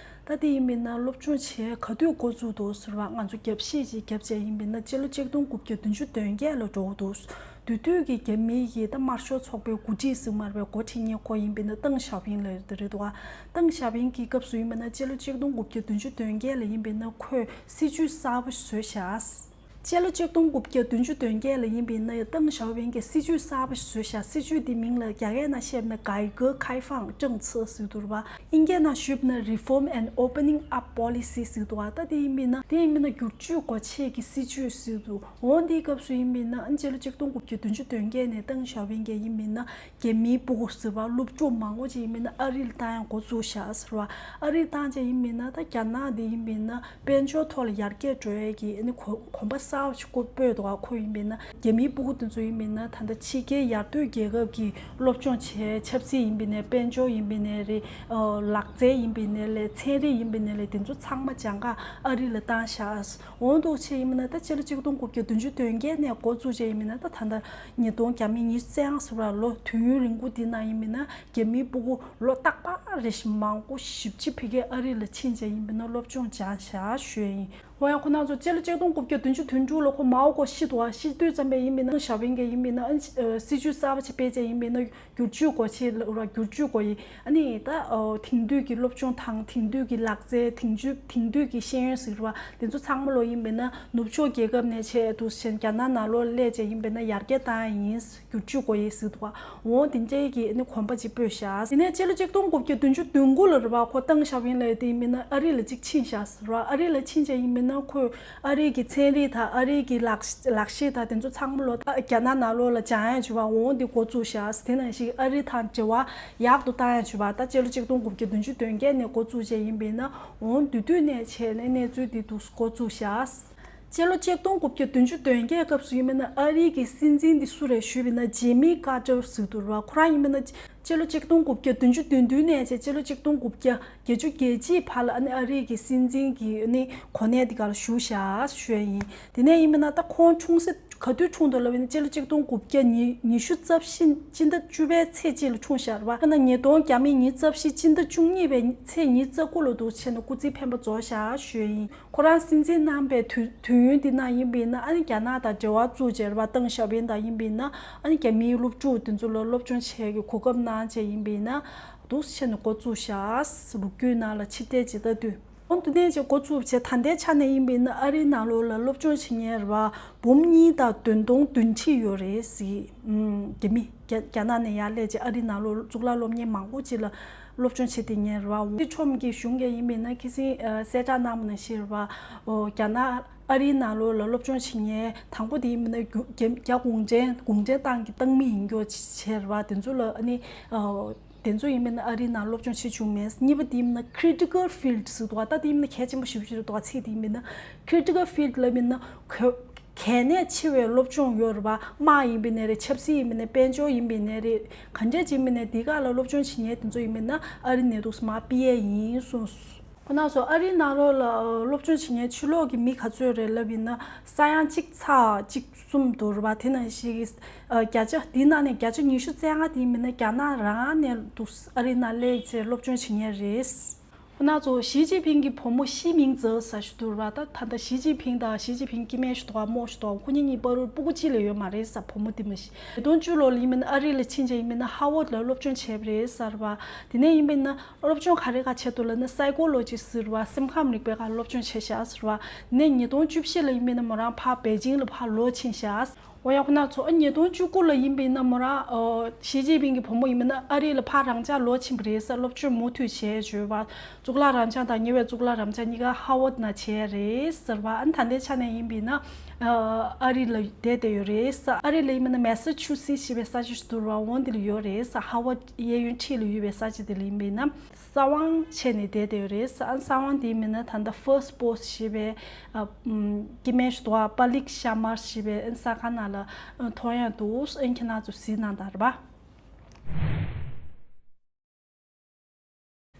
ད་དེ་ཡིན་པ་ཡིན་ན་སློབ་སྦྱོང་བྱེད་ག་དུས་འགོ་བཙུགས་འདུག་ཟེར་བ། ང་ཚོ་རྒྱབ་བཤིག་ཅིག་བརྒྱབ་བྱས་ཡིན་པ་ཡིན་ན་སྤྱི་ལོ་ཆིག་སྟོང་དགུ་བརྒྱ་བདུན་ཅུ་དོན་བརྒྱད་ལ་འགྲོ་གི་འདུག་དེ་དུས་ཀྱི་རྒྱ་མིའི་གི་ད་དམར་ཤོག་ཚོགས་པའི་འགོ་ཁྲིད་ཟེར་མ་རེད་པས། འགོ་ཁྲིད་མཁན་ཁོ་ཡིན་པ་ཡིན་ན་ཏེང་ཞའོ་ཕིང་ལབ་ཡ་དེ་རེད་འདུག་ག་ཏེང་ཞའོ་ཕིང་གི་སྐབས་སུ་ཡིན་པ་ཡིན་ན་སྤྱི་ལོ་ཆིག་སྟོང་དགུ་བརྒྱ་བདུན་ཅུ་དོན་བརྒྱད་ལ་ཡིན་པ་ཡིན་ན་ཁོས་སྲིད་ཇུས་གསར་པ་བཟོས་བཞག་སྤྱི་ལོ་ཆིག་སྟོང་དགུ་བརྒྱ་བདུན་ཅུ་དོན་བརྒྱད་ལ་ཡིན་པ་ཡིན་ན་ཏེང་ཞའོ་ཕིང་གིས་སྲིད་ཇུས་གསར་པ་བཟོས་བཞག་སྲིད་ཇུས་འདི་མིང་ལ་རྒྱ་སྐད་ནང་བཤད་ན་改革开放政策ཟེར་གྱི་འདུག་རེད་པ། ཨིན་སྐད་ནང་ཞུས་ན་Reform and Opening Up Policy ཟེར་གྱི་འདུག་ག་ད་དེ་ཡིན་པ་ཡིན་ན་དེ་ཡིན་པ་ཡིན་ན་བསྒྱུར་བཅོས་སྒོ་ཕྱེ་གི་སྲིད་ཇུས་ཟེར་གྱི་འདུག་འོ་འདིའི་སྐབས་སུ་ཡིན་པ་ཡིན་ན་ཨ་ནི་སྤྱི་ལོ་ཆིག་སྟོང་དགུ་བརྒྱ་བདུན་ཅུ་དོན་བརྒྱད་ནས་ཏེང་ཞའོ་ཕིང་གིས་ཡིན་པ་ཡིན་ན་རྒྱ་མིའི་སྤུ་གུ་ཟེར་བ་སློབ་ཕྲུག་མང་པོ་ཅིག་ཡིན་པ་ཡིན་ན་ཨ་རི་ལ་བཏང་ཡག་འགོ་བཙུགས་བཞག་ཟེར་བ། ཨ་རི་བཏང་བྱས་ཡིན་པ་ཡིན་ན་ད་རྒྱ་ནག་འདི་ཡིན་པ་ཡིན་ན་དཔལ་འབྱོར་ཐོག་ལ་ཡར་རྒྱས་འགྲོ་ཡས་ཀྱི་ཨ་ནི་གོ་གོམ་པ་གསར་པ་ཞིག་སྤོས་འདུག་ག་ཁོ་ཡིན་པ་ཡིན་ན་རྒྱ་མིའི་སྤུ་གུ་དེ་ཚོ་ཡིན་པ་ཡིན་ན་ད་ལྟ་ཕྱི་རྒྱལ་ཡར་ཐོན་རྒྱལ་ཁབ་ཀྱི་སློབ་སྦྱོང་བྱས། ཆབ་སྲིད་ཡིན་པ་ཡིན་ནའི་དཔལ་འབྱོར་ཡིན་པ་ཡིན་ནའི་རེད། ལག་རྩལ་ཡིན་པ་ཡིན་ནའི་ལས་ཚན་རིག་ཡིན་པ་ཡིན་ནའི་ལས་དེ་ཚོ་ཚང་མ་སྦྱང་ག་ཨ་རི་ལ་བཏང་བཞག་འོ་འདུག་བྱས་ཡིན་པ་ཡིན་ན་ད་སྤྱི་ལོ་ཆིག་སྟོང་དགུ་བརྒྱ་བདུན་ཅུ་དོན་བརྒྱད་ནས་འགོ་བཙུགས་བྱས་ཡིན་པ་ཡིན་ན་ད་ད་ལྟ་ཉིས་སྟོང་བརྒྱ་མེད་ཉི་ཤུ་རྩ་ལྔ་ཟེར་བ་ལོ་དུས་ཡུན་རིང་པོ་འདི་ནང་ཡིན་པ་ཡིན་ན་རྒྱ་མིའི་སྤུ་གུ་ལོ་རྟག་པ་རེ་བཞིན་མང་པོ་ཞེ་པོ་ཅིག་ཕ་གིར་ཨ་རི་ལ་ཕྱིན་བྱས་ཡིན་པ་ཡིན་ན་སློབ་སྦྱོང་སྦྱངས་བཞག་ཞུ་ཡ་ཡིན། འོ་ཡང་ཁོ་རང་ཚོ་སྤྱི་ལོ་ཆིག་སྟོང་དགུ་བརྒྱ་བདུན་ཅུ་དོན་དྲུག་ལོ་ཁོ་མའོ་ཁོ་ཤི་འདུག་ག་ཤི་དུས་ཙམ་པ་ཡིན་པ་ཡིན་ན་ཏེང་ཞའོ་ཕིང་གིས་ཡིན་པ་ཡིན་ན་ཨ་ནི་སྲིད་ཇུས་གསར་པ་ཅིག་སྤེལ་བྱས་ཡིན་པ་ཡིན་ན། བསྒྱུར་བཅོས་སྒོ་ཕྱེ་ལབ་ར། བསྒྱུར་བཅོས་སྒོ་ཡི་ཨ་ནི་ད་ཨོ་དེང་དུས་ཀྱི་སློབ་སྦྱོང་དང་དེང་དུས་ཀྱི་ལག་རྩལ། དེང་དུས་དེང་དུས་ཀྱི་ཤེས་ཡོན་ཟེར་བ་དེ་ཚོ་ཚང་མ་ལོ་ཡིན་པས་ན་ནུབ་ཕྱོགས་རྒྱལ་ཁབ་ནས་ཆེད་དུ་ཞེན་རྒྱ་ནག་ནང་ལོགས་སླེབས་བྱས་ཡིན་པས་ན་ཡར་རྒྱས་བཏང་ཡ་ཡིན། བསྒྱུར་བཅོས་སྒོ་ཡི་ཟེར་འདུག་ག་འོ་དེ་འདྲའི་གི་ཨ་ནི་གོམ་པ་ཅིག་སྤོས་བཞག་དེ་ནས་སྤྱི་ལོ་ཆིག་སྟོང་དགུ་བརྒྱ་བདུན་ཅུ་དོན་དགུ་ལ་རེད་བ། ཁོ་ཏེང་ཞའོ་ཕིང་ལབ་ཡ་དེ་ཡིན་པས་ན་ཨ་རི་ལ་ཅིག་ཕྱིན་བཞག་ཟེར་བ། ཨ་རི་ལ་ཕྱིན་བྱས་ཡིན་པས་ན་ཁོས་ཨ་རིའི་གི་ཚན་རིག་དང་ཨ་རིའི་གི་ལག་ལག་ཤེས་དང་དེ་ཚོ་ཚང་མ་ལོ་ད་རྒྱ་ནག་ནང་ལོགས་ལ་སྦྱང་ཡ་བྱས་པ་འོ་འདི་འགོ་བཙུགས་བཞག་དེ་ནང་བཞིན་ཨ་རི་དང་འབྲེལ་བ་ཡག་ཏུ་བཏང་ཡ་བྱས་པ་ད་སྤྱི་ལོ་ཆིག་སྟོང་དགུ་བརྒྱ་བདུན་ཅུ་དོན་བརྒྱད་ནས་འགོ་བཙུགས་བྱས་ཡིན་པས་ན་འོ་དེ་དུས་ནས་བྱས་ནས་གནས་ཚུལ་འདི་འདུག་འགོ་བཙུགས་བཞག་སྤྱི་ལོ་ཆིག་སྟོང་དགུ་བརྒྱ་བདུན་ཅུ་དོན་བརྒྱད་སྐབས་སུ་ཡིན་པས་ན་ཨ་རིའི་གི་སྲིད་འཛིན་འདི་སུ་རེད་ཞུས་པས་ན་ཇི་མི་ཀར་ཏར་ཟེར་འདུག་ར། ཁོ་རང་ཡིན་པས་ན་སྤྱི་ལོ་ཆིག་སྟོང་དགུ་བརྒྱ་བདུན་ཅུ་དོན་བདུན་ནས་བྱས་སྤྱི་ལོ་ཆིག་སྟོང་དགུ་བརྒྱ་བརྒྱད་ཅུ་གྱ་གཅིག་བར་ལ་ཨ་ནི་ཨ་རིའི་གི་སྲིད་འཛིན་གྱི་ཨ་ནི་གོ་གནས་འདི་ག་ལ་བཞུགས་བཞག་ཞུ་ཡ་ཡིན། དེ་ནས་ཡིན་པས་ན་ད་ཁོང་ཆུང་ས་ ག་དུས་འཁྲུངས་འདུག་ལབ་ཡིན་ན། སྤྱི་ལོ་ཆིག་སྟོང་དགུ་བརྒྱ་ཉི་ཉི་ཤུ་རྩ་བཞི་སྤྱི་ཟླ་བཅུ་པའི་ཚེས་གཅིག་ལ་འཁྲུངས་ཤག་རེད་པ། ཁ་ན་ཉིས་སྟོང་བརྒྱ་མེད་ཉི་ཤུ་རྩ་བཞི་སྤྱི་ཟླ་བཅུ་གཉིས་པའི་ཚེས་ཉི་ཤུ་རྩ་དགུ་ལ་འདུག་བྱས་ནས་སྐུ་ཚེ་འཕེན་པ་རྫོགས་ཤག་ཞུ་ཡིན། ཁོ་རང་སྲིད་འཛིན་གནང་པའི་དུས་དུས་ཡུན་འདི་ནང་ཡིན་པ་ཡིན་ན། ཨ་ནི་རྒྱ་ནག་དང་འབྲེལ་བ་བཙུགས་བྱས་རེད་པ། ཏེང་ཞའོ་ཕིང་དང་ཡིན་པ་ཡིན་ན། ཨ་ནི་རྒྱ་མིའི་སློབ་ཕྲུག་དེ་ཚོ་ལ་སློབ་སྦྱོང་བྱེད་ཀྱི་གོ་སྐབས་གནང་བྱས་ཡིན་པ་ཡིན་ན། འདུག་བྱས་ནས་འགོ་བཙུགས་ཤག་ལོ་རྒྱུས་ནང་ལ་ཕྱིར་བལྟས་བྱེད་ལྟ་དུས། འོ་འདི་ནས་ཅིག་འགོ་བཙུགས་བྱས། ད་ལྟའི་ཆ་ནས་ཡིན་པ་ཡིན་ན། ཨ་རིའི་ནང་ལོགས་ལ་སློབ་སྦྱོང་བྱེད་མཁན་རེད་པ། འབུམ་གཉིས་དང་བདུན་སྟོང་བདུན་ཁྲི་ཡོད་རེད་ཟེར། ཨུམ། རྒྱ་མི་རྒྱ་རྒྱ་ནག་ནས་ཡར་སླེབས་བྱས་ཨ་རིའི་ནང་ལོགས་གཙུག་ལག་སློབ་གཉེར་མང་པོ་ཅིག་ལ་སློབ་སྦྱོང་བྱེད་བསྡད་མཁན་རེད་པ། འོ་དེ་ཁྲོམ་གྱི་གཞུང་གིས་ཡིན་པ་ཡིན་ན། ཁ་སང་ཨ་གསལ་བསྒྲགས་གནང་བ་ནང་བཞིན་རེད་པ། འོ་རྒྱ་ནག་ཨ་རིའི་ནང་ལོགས་ལ་སློབ་སྦྱོང་བྱེད་མཁན་དང་པོ་དེ་ཡིན་པ་ཡིན་ན། རྒྱ་རྒྱ་གུང་ཁྲན་གུང་ཁྲན་ཏང་གི་ཏང་མི་ཡིན་རྒྱུ་བྱས་རེད་པ། དེ་ཚོ་ལ་ཨ་ནི་ཨ། དེ་ཚོ་ཡིན་མིན་ན་ཨ་རིའི་ནང་སློབ་སྦྱོང་བྱེད་བཅུག་མེད། གཉིས་པ་དེ་ཡིན་མིན་ན་critical field ཟེར་འདུག་པ། ད་དེ་ཡིན་མིན་ན་གལ་ཆེན་པོ་ཞེ་པོ་ཅིག་རེད་འདུག་པ། ཚིག་དེ་ཡིན་མིན་ན་critical field ལབ་མིན་ན་གལ་གལ་གནད་ཆེ་བའི་སློབ་སྦྱོང་ཡོད་རེད་པ། དམག་ཡིན་པ་ཡིན་ནའི་རེད། ཆབ་སྲིད་ཡིན་པ་ཡིན་ནའི་རེད། དཔལ་འབྱོར་ཡིན་པ་ཡིན་ནའི་རེད། ག་འདྲས་ཅིག་ཡིན་པ་ཡིན་ནའི་དེ་ག་ལ་སློབ་སྦྱོང་བྱེད་མཁན་དེ་ཚོ་ཡིན་མིན་ན་ཨ་རི་ནས་འདུག་སེ་མར་ཕུད་ཡས་ཡིན་གསུངས། ཁོ་ན་ཚོ་ཨ་རིའི་ནང་ལོགས་ལ་སློབ་སྦྱོང་བྱེད་མཁན་ཕྱི་ལོགས་ཀྱི་མི་ག་ཚོད་རེད་ལབ་ཡིན་ན། ས་ཡ་གཅིག་ཚེག་གཅིག་གསུམ་འདུག་རེད་པ། དེ་ནང་བཞིན་གྱི་ཨ་བརྒྱ་ཆ་དེའི་ནང་ནས་བརྒྱ་ཆ་ཉི་ཤུ་རྩ་ལྔ་དེ་ཡིན་མིན་ན་རྒྱ་ནག་རང་ནས་འདུག་ཨ་རིའི་ནང་སླེབས་བྱས་སློབ་སྦྱོང་བྱེད་མཁན་རེད། ཁོ་ན་ཚོ་ཞི་ཅིན་ཕིང་གི་བུ་མོ་ཤི་མིང་ཙེ་ཟེར་ཞིག་འདུག་རེད་པ། ད་ད་ལྟ་ཞི་ཅིན་ཕིང་དང་ཞི་ཅིན་ཕིང་སྐྱེ་དམན་ཞིག་འདུག་ག་མོ་ཞིག་འདུག་ག་ཁོ་གཉིས་གཉིས་བར་དུ་སྤུ་གུ་གཅིག་ལས་ཡོད་མ་རེད་ཟེར། བུ་མོ་དེ་མ་གཞི་ཉིས་སྟོང་བཅུ་ལོ་ལ་ཡིན་མིན་ན་ཨ་རི་ལ་ཕྱིན་བྱས་ཡིན་མིན་ན་ཧར་ཝརཌ་ལ་སློབ་སྦྱོང་བྱས་པ་རེད་ཟེར་བ། དེ་ནས་ཡིན་པ་ཡིན་ན་སློབ་སྦྱོང་ག་རེ་ག་བྱས་འདུག་ལབ་ན། སའི་ཀོ་ལོ་ཇི་ཟེར་བ། སེམས་ཁམས་རིག་པའི་སྒང་སློབ་སྦྱོང་བྱས་ཤག་ཟེར་བ། དེ་ནས་ཉིས་སྟོང་བཅུ་བཞི་ལ་ཡིན་པ་ཡིན་ན་མོ་རང་ཕར་པེ་ཅིང་ལ་ཕར་ལོག་ཕྱིན་ཤག་འོ་ཡ། ཁོ་ན་ཚོ་ཨ་ཉིས་སྟོང་བཅུ་དགུ་ལ་ཡིན་པ་ཡིན་ན་མོ་རང་ཨོ་ཞི་ཅིན་ཕིང་གི་བུ་མོ་ཡིན་པ་ཡིན་ན་ཨ་རི་ལ་ཕར་རང་འཇགས་ལོག་ཕྱིན་པ་རེད་ཟེར། སློབ་སྦྱོང་མུ་མཐུད་བྱས་བྱས་པ། གཙུག་ལག་རབ་འབྱམས་དང་ཉེ་བའི་གཙུག་ལག་རབ་འབྱམས་གཉིས་ཀ་ཧར་ཝརཌ་ནང་བྱས་རེད་ཟེར་བ། ཨ་ནི་ད་ལྟའི་ཆ་ནས་ཡིན་པ་ཡིན་ན་ཨ་ཨ་རི་ལ་བསྡད་བསྡད་ཡོད་རེད་ཟེར། ཨ་རི་ལ་ཡིན་པ་ཡིན་ན་མེ་ས་ཆུ་སི་ཟེར་བའི་ས་ཆ་ཞིག་འདུག་རེད་པ། འོ་འདི་ལ་ཡོད་རེད་ཟེར། ཧར་ཝརཌ་གཡས་གཡོན་འཁྲིས་ལ་ཡོད་པའི་ས་ཆ་དེ་ལ་ཡིན་པ་ཡིན་ན། གསང་བ་བྱས་ནས་བསྡད་བསྡད་ཡོད་རེད་ཟེར། ཨ་གསང་བ་དེ་མིན་ན་ད་ལྟ་ཧྥར་སི་པོ་སི་ཞེས་པའི་ཨ་ཨམ་སྐྱེ་དམན་ཞིག་འདུག་པ། པ་ལིག་ཤ་མར་ཞེས་པའི་ཨ་ས་ཁང་ནང་ལ་ཨ་མཐོང་ཡག་འདུག་ཨ་ཁྱེད་རང་ཚོ་གཟིགས་གནང་དང་རེད་པ།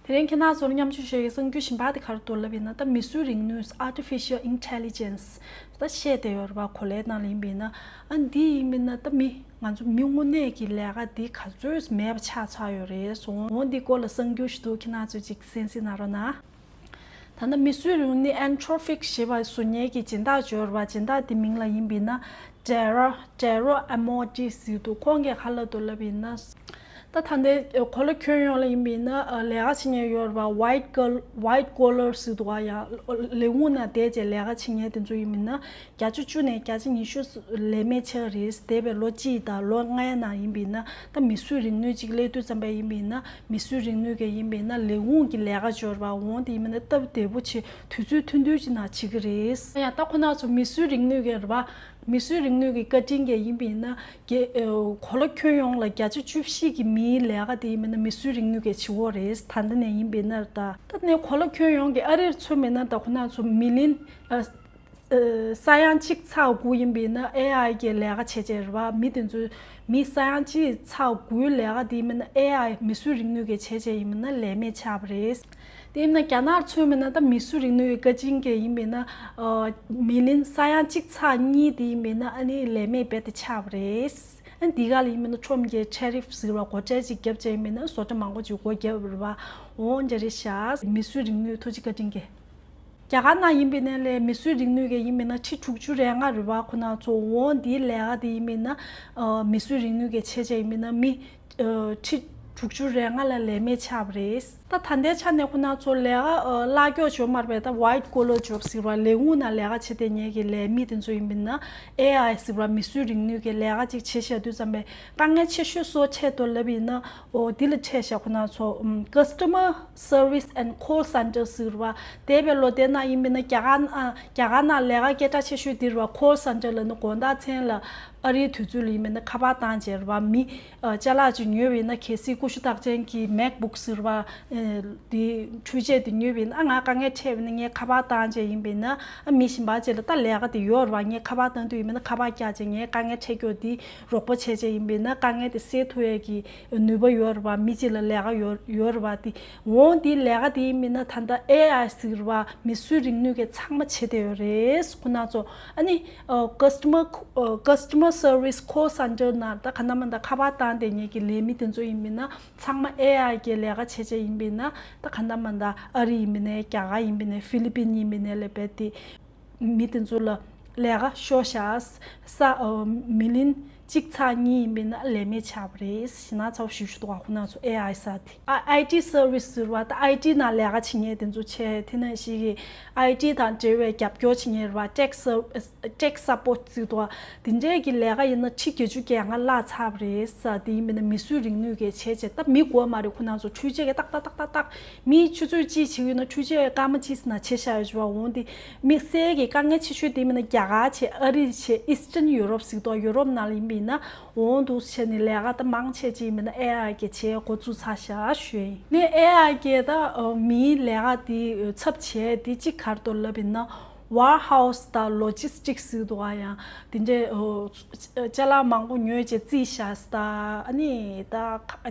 དེ་རིང་ཁྱེད་རང་ཚོར་མཉམ་སྤྱོད་བྱེད་ཀྱི་གསར་འགྱུར་གཞན་པ་དེ་ག་རེ་འདུག་ལབ་ཡིན་ན། ད་མིས་བཟོས་རིག་ནུས། Artificial Intelligence ད་བཤད་བསྡད་ཡོད་རེད་པ། གོ་ལའི་ནང་ལ་ཡིན་པ་ཡིན་ན། ཨ་འདི་ཡིན་པ་ཡིན་ན་ད་མི་ང་ཚོ་མི་དངོས་གནས་ཀྱི་ལས་ཀ་འདི་ག་ཚོད་མེད་པ་ཆགས་ཚར་ཡོད་རེད་གསུངས། འོ་འདི་སྐོར་ལ་གསར་འགྱུར་ཞིག་འདུག་ཁྱེད་རང་ཚོས་ཅིག་གསན་གཟིགས་གནང་རོགས་གནང་། ད་ལྟ་མིས་བཟོས་རིག་ནུས་Anthropic ཞེས་པ་བཟོ་མཁན་གྱི་སྦྱིན་བདག་ཅིག་ཡོད་རེད་པ། སྦྱིན་བདག་དེ་མིང་ལ་ཡིན་པ་ཡིན་ན་Dario Dario Amodei ཟེར་འདུག་ཁོང་གིས་ག་རེ་ལབ་འདུག་ལབ་ཡིན་ན། ད་ད་ལྟའི་གོ་ལ་ཁྱོན་ཡོངས་ལ་ཡིན་པ་ཡིན་ན་ལས་ཀ་བྱེད་མཁན་ཡོད་རེད་པ། White Col- White Collar ཟེར་འདུག་ག་ཡ། ལས་ཁུངས་ནང་བསྡད་བྱས་ལས་ཀ་བྱེད་མཁན་དེ་ཚོ་ཡིན་པ་ཡིན་ན། བརྒྱ་ཆ་བཅུ་ནས་བརྒྱ་ཆ་ཉི་ཤུ་ལས་མེད་ཆགས་རེད། འདས་པའི་ལོ་གཅིག་དང་ལོ་ལྔའི་ནང་ཡིན་པ་ཡིན་ན། ད་མིས་བཟོས་རིག་ནུས་ཅིག་སླེབས་དུས་ཙམ་པ་ཡིན་པ་ཡིན་ན། མིས་བཟོས་རིག་ནུས་ཀྱི་ཡིན་པ་ཡིན་ན་ལས་ཁུངས་ཀྱི་ལས་ཀ་ཅིག་ཡོད་རེད་པ། འོ་དེ་ཡིན་པ་ཡིན་ན་སྟབས་བདེ་པོ་བྱས་དུས་ཚོད་ཐུང་ཐུང་ཅིག་ནང་བྱེད་ཀྱི་རེད། ཡ་ད་ཁོ་ན་ཚོ་མིས་བཟོས་རིག་ནུས་ཀྱི་རེད་པ། མིས་བཟོས་རིག་ནུས་ཀྱི་བཀའ་དྲིན་གྱིས་ཡིན་པ་ཡིན་ན། གོ་ལ་ཁྱོན་ཡོངས་ལ་བརྒྱ་ཆ་བཅུ་བཞི་གི་མིའི་ལས་ཀ་དེ་ཡིན་པ་ཡིན་ན་མིས་བཟོས་རིག་ནུས་ཀྱིས་བྱེད་ཀྱི་ཡོད་རེད། ད་ལྟ་ནས་ཡིན་པ་ཡིན་ན། ད་ད་ནས་གོ་ལ་ཁྱོན་ཡོངས་ཀྱི་ཨ་རིར་མཚོན་པ་ཡིན་ན། ད་ཁོ་ན་ཚོ་མི་ལིན་ཨ། ཨ། ས་ཡ་གཅིག་ཚེག་དགུ་ཡིན་པ་ཡིན་ན་ཨེ་ཨའི་གི་ལས་ཀ་བྱས་བྱས་རེད་པ། མི་དེ་ཚོའི་མི་ས་ཡ་གཅིག་ཚེག་དགུའི་ལས་ཀ་དེ་ཡིན་པ་ཡིན་ན་ཨེ་ཨའི་མིས་བཟོས་རིག་ནུས་ཀྱིས་བྱས་བྱས་ཡིན་པ་ཡིན་ན་ལས་མེད་ཆགས་པ་རེད། དེ་ཡིན་ན་རྒྱ་ནག་མཚོན་པ་ཡིན་ན་ད་མིས་བཟོས་རིག་ནུས་ཀྱི་བཀའ་དྲིན་གྱིས་ཡིན་པ་ཡིན་ན། ཨ། མི་ལིན་ས་ཡ་གཅིག་ཚེག་གཉིས་དེ་ཡིན་པ་ཡིན་ན་ཨ་ནི་ལས་མེད་རྦད་དེ་ཆགས་པ་རེད། ཨ་འདི་ག་ལ་ཡིན་པ་ཡིན་ན་ཁྲོམ་གྱི་ཊེ་རིཕ་ཟེར་བ་སྒོ་ཁྲལ་ཅིག་བརྒྱབ་བྱས་ཡིན་པ་ཡིན་ན་བཟོ་གྲྭ་མང་པོ་ཅིག་སྒོ་བརྒྱབ་རེད་པ། འོ་འདི་འདྲ་རེད་ཤག་མིས་བཟོས་རིག་ནུས་ཐུགས་རྗེ་བཀའ་དྲིན་གྱིས། རྒྱ་གར་ནང་ཡིན་པ་ཡིན་ན་ལས་མིས་བཟོས་རིག་ནུས་ཀྱི་ཡིན་པ་ཡིན་ན་ཁྲི་དྲུག་ཅུ་རེ་ལྔ་རེད་པ། ཁོ་ན་ཚོ་འོ་འདིའི་ལས་ཀ་དེ་ཡིན་པ་ཡིན་ན། ཨ། མིས་བཟོས་རིག་ནུས་ཀྱིས་བྱས་བྱས་ཡིན་པ་ཡིན་ན་མི། ཨ། ཁྲི་དྲུག་ཅུ་རེ་ལྔ་ལ་ལས་མེད་ཆགས་པ་རེད། ད་ད་ལྟའི་ཆ་ནས་ཁོ་ན་ཚོ་ལས་ཀ་ཨ་གླ་སྐྱོག་ཇོབ་མ་རེད་པས། ད་White Collar Job ཟེར་བ་ལས་ཁུངས་ནང་ལས་ཀ་བྱེད་བསྡད་མཁན་གྱི་ལས་མི་དེ་ཚོ་ཡིན་པ་ཡིན་ན་ཨེ་ཨའི་ཟེར་བ་མིས་བཟོས་རིག་ནུས་ཀྱི་ལས་ཀ་ཅིག་བྱེད་བཞག་དུས་ཙམ་པས་དཀའ་ངལ་ཆེ་ཤོས་སུ་འཕྲད་འདུག་ལབ་པ་ཡིན་ན། འོ་འདི་ལ་འཕྲད་ཤག་ཁོ་ན་ཚོ། ཨམ། Customer Service and Call Center ཟེར་བ། འདས་པའི་ལོ་དེ་ནང་ཡིན་པ་ཡིན་ན་རྒྱ་གར་ཨ་རྒྱ་གར་ནང་ལས་ཀ་སྐད་གྲགས་ཆེ་ཤོས་འདི་རེད་པ། Call Center ལབ་ན་དགོང་དག་མཚན་ལ་ཨ་རིའི་དུས་ཚོད་ལ་ཡིན་པ་ཡིན་ན་ཁ་པར་བཏང་བྱས་རེད་པ། མི་ཨ་ཅ་ལག་ཅིག་ཉོས་པ་ཡིན་ན་གལ་སྲིད་ཀུ་ཤུ་རྟགས་ཅན་གྱི་MacBook ཟེར་བ། དེ་འཕྲུལ་ཆས་དེ་ཉོས་པ་ཡིན་ན། ཨ་ང་དཀའ་ངལ་འཕྲད་པ་ཡིན་ན། ངས་ཁ་པར་བཏང་བྱས་ཡིན་པ་ཡིན་ན། ཨ་མི་གཞན་པ་ཅིག་ལ་ད་ལས་ཀ་དེ་ཡོད་རེད་པ། ངས་ཁ་པར་བཏང་དུས་ཡིན་པ་ཡིན་ན། ཁ་པར་བཀྱག་བྱས་ངའི་དཀའ་ངལ་འཕྲད་རྒྱུ་དེ་རོགས་པ་བྱས་བྱས་ཡིན་པ་ཡིན་ན། དཀའ་ངལ་དེ་སེལ་ཐུབ་ཡས་ཀྱི་ནུས་པ་ཡོད་རེད་པ། མི་གཅིག་ལ་ལས་ཀ་ཡོད་ཡོད་རེད་པ། དེ་འོང་དེ་ལས་ཀ་དེ་ཡིན་པ་ཡིན་ན། ད་ལྟ་ཨེ་ཨའི་ཟེར་བ་མིས་བཟོས་རིག་ནུས་ཀྱིས་ཚང་མ་བྱེད་བསྡད་ཡོད་རེད། ཁོ་ན་ཚོ་ཨ་ནི་ཨ་customer ཨ་customer service call center ནང་ད་ག་ནང་མིན་ད་ཁ་པར་བཏང་བསྡད་མཁན་གྱི་ལས་མི་དེ་ཚོ་ཡིན་པ་ཡིན་ན། ཚང་མ་ཨེ་ཨའི་གི་ལས་ཀ་བྱེད་བྱེད་ཡིན་པ་ཡིན་ན། ད་ག་འདྲ་མ་འདྲ་ཨ་རི་ཡིན་པ་ཡིན་ན། རྒྱ་གར་ཡིན་པ་ཡིན་ན། ཧྥི་ལི་པིན་ཡིན་པ་ཡིན་ན་ལ་བས་ཏེ་མི་དེ་ཚོ་ལ་ལས་ཀ་ཤོར་ཤག་ས་ཨ་མི་ལིན་གཅིག་ཚེག་གཉིས་ཡིན་པ་ཡིན་ན་ལས་མེད་ཆགས་པ་རེད། ཞེ་ན་ཚ་པོ་ཞེ་པོ་ཅིག་འདུག་ག་ཁོ་ན་ཚོ་ཨེ་ཨའི་ཟེར་དེ། ཨ་ཨའི་ཊི་སར་བི་སི་ཟེར་བ་ད་ཨའི་ཊི་ནང་ལས་ཀ་བྱེད་མཁན་དེ་ཚོ་བྱས། དེ་ནང་བཞིན་གྱི་ཨའི་ཊི་དང་འབྲེལ་བའི་རྒྱབ་སྐྱོར་བྱེད་མཁན་རེད་པ། ཊེག་སར་ཊེག་སཔོར་ཊི་ཟེར་འདུག་ག་དེ་འདྲའི་གི་ལས་ཀ་ཡིན་ན་ཁྲི་བརྒྱད་ཅུ་གྱ་ལྔ་བརླག་ཚར་བ་རེད་ཟེར། དེ་ཡིན་པ་ཡིན་ན་མིས་བཟོས་རིག་ནུས་ཀྱིས་བྱས་བྱས། ད་མི་དགོས་མ་རེད། ཁོ་ན་ཚོ་འཕྲུལ་ཆས་ཀྱིས་ཏག་ཏག་ཏག་ཏག་ཏག་མི་ཆུ་ཚོད་གཅིག་བྱེད་ཀྱི་ཡོད་ན་འཕྲུལ་ཆས་སྐར་མ་གཅིག་ཙམ་ནང་བྱས་བཞག་ཡོད་ཅེས་པ། འོང་དེ་དམིགས་བསལ་གྱི་དཀའ་ངལ་ཆེ་ཤོས་དེ་ཡིན་པ་ཡིན་ན་རྒྱ་གར་བྱས། ཨ་རི་བྱས། ཨི་སི་ཊརན་ཡུ་རོབ་ཟེར་འདུག་ག་ཡུ་རོབ་ནང་ལ་ཡིན་པ་ཡིན་ན། འོང་འདུག་བྱས་ནས་ལས་ཀ་ད་མང་ཆེ་ཅིག་ཡིན་པ་ཡིན་ན་ཨེ་ཨའི་གིས་བྱས་འགོ་བཙུགས་ཚར་ཤག་ཞུ་ཡ་ཡིན། ནས་ཨེ་ཨའི་གིས་ད་ཨ་མིའི་ལས་ཀ་དེ་ཚབ་བྱས་དེ་གཅིག་ག་རེ་འདུག་ལབ་ཡིན་ན། ཝེར་ཧའུ་སི་དང་ལོ་ཇི་སི་ཊིག་སི་ཟེར་འདུག་ག་ཡང་དེ་འདྲའི་ཨོ་ཅ་ལག་མང་པོ་ཉོས་བྱས་རྩིས་བཞག་ས་དང་། ཨ་ནི་ད་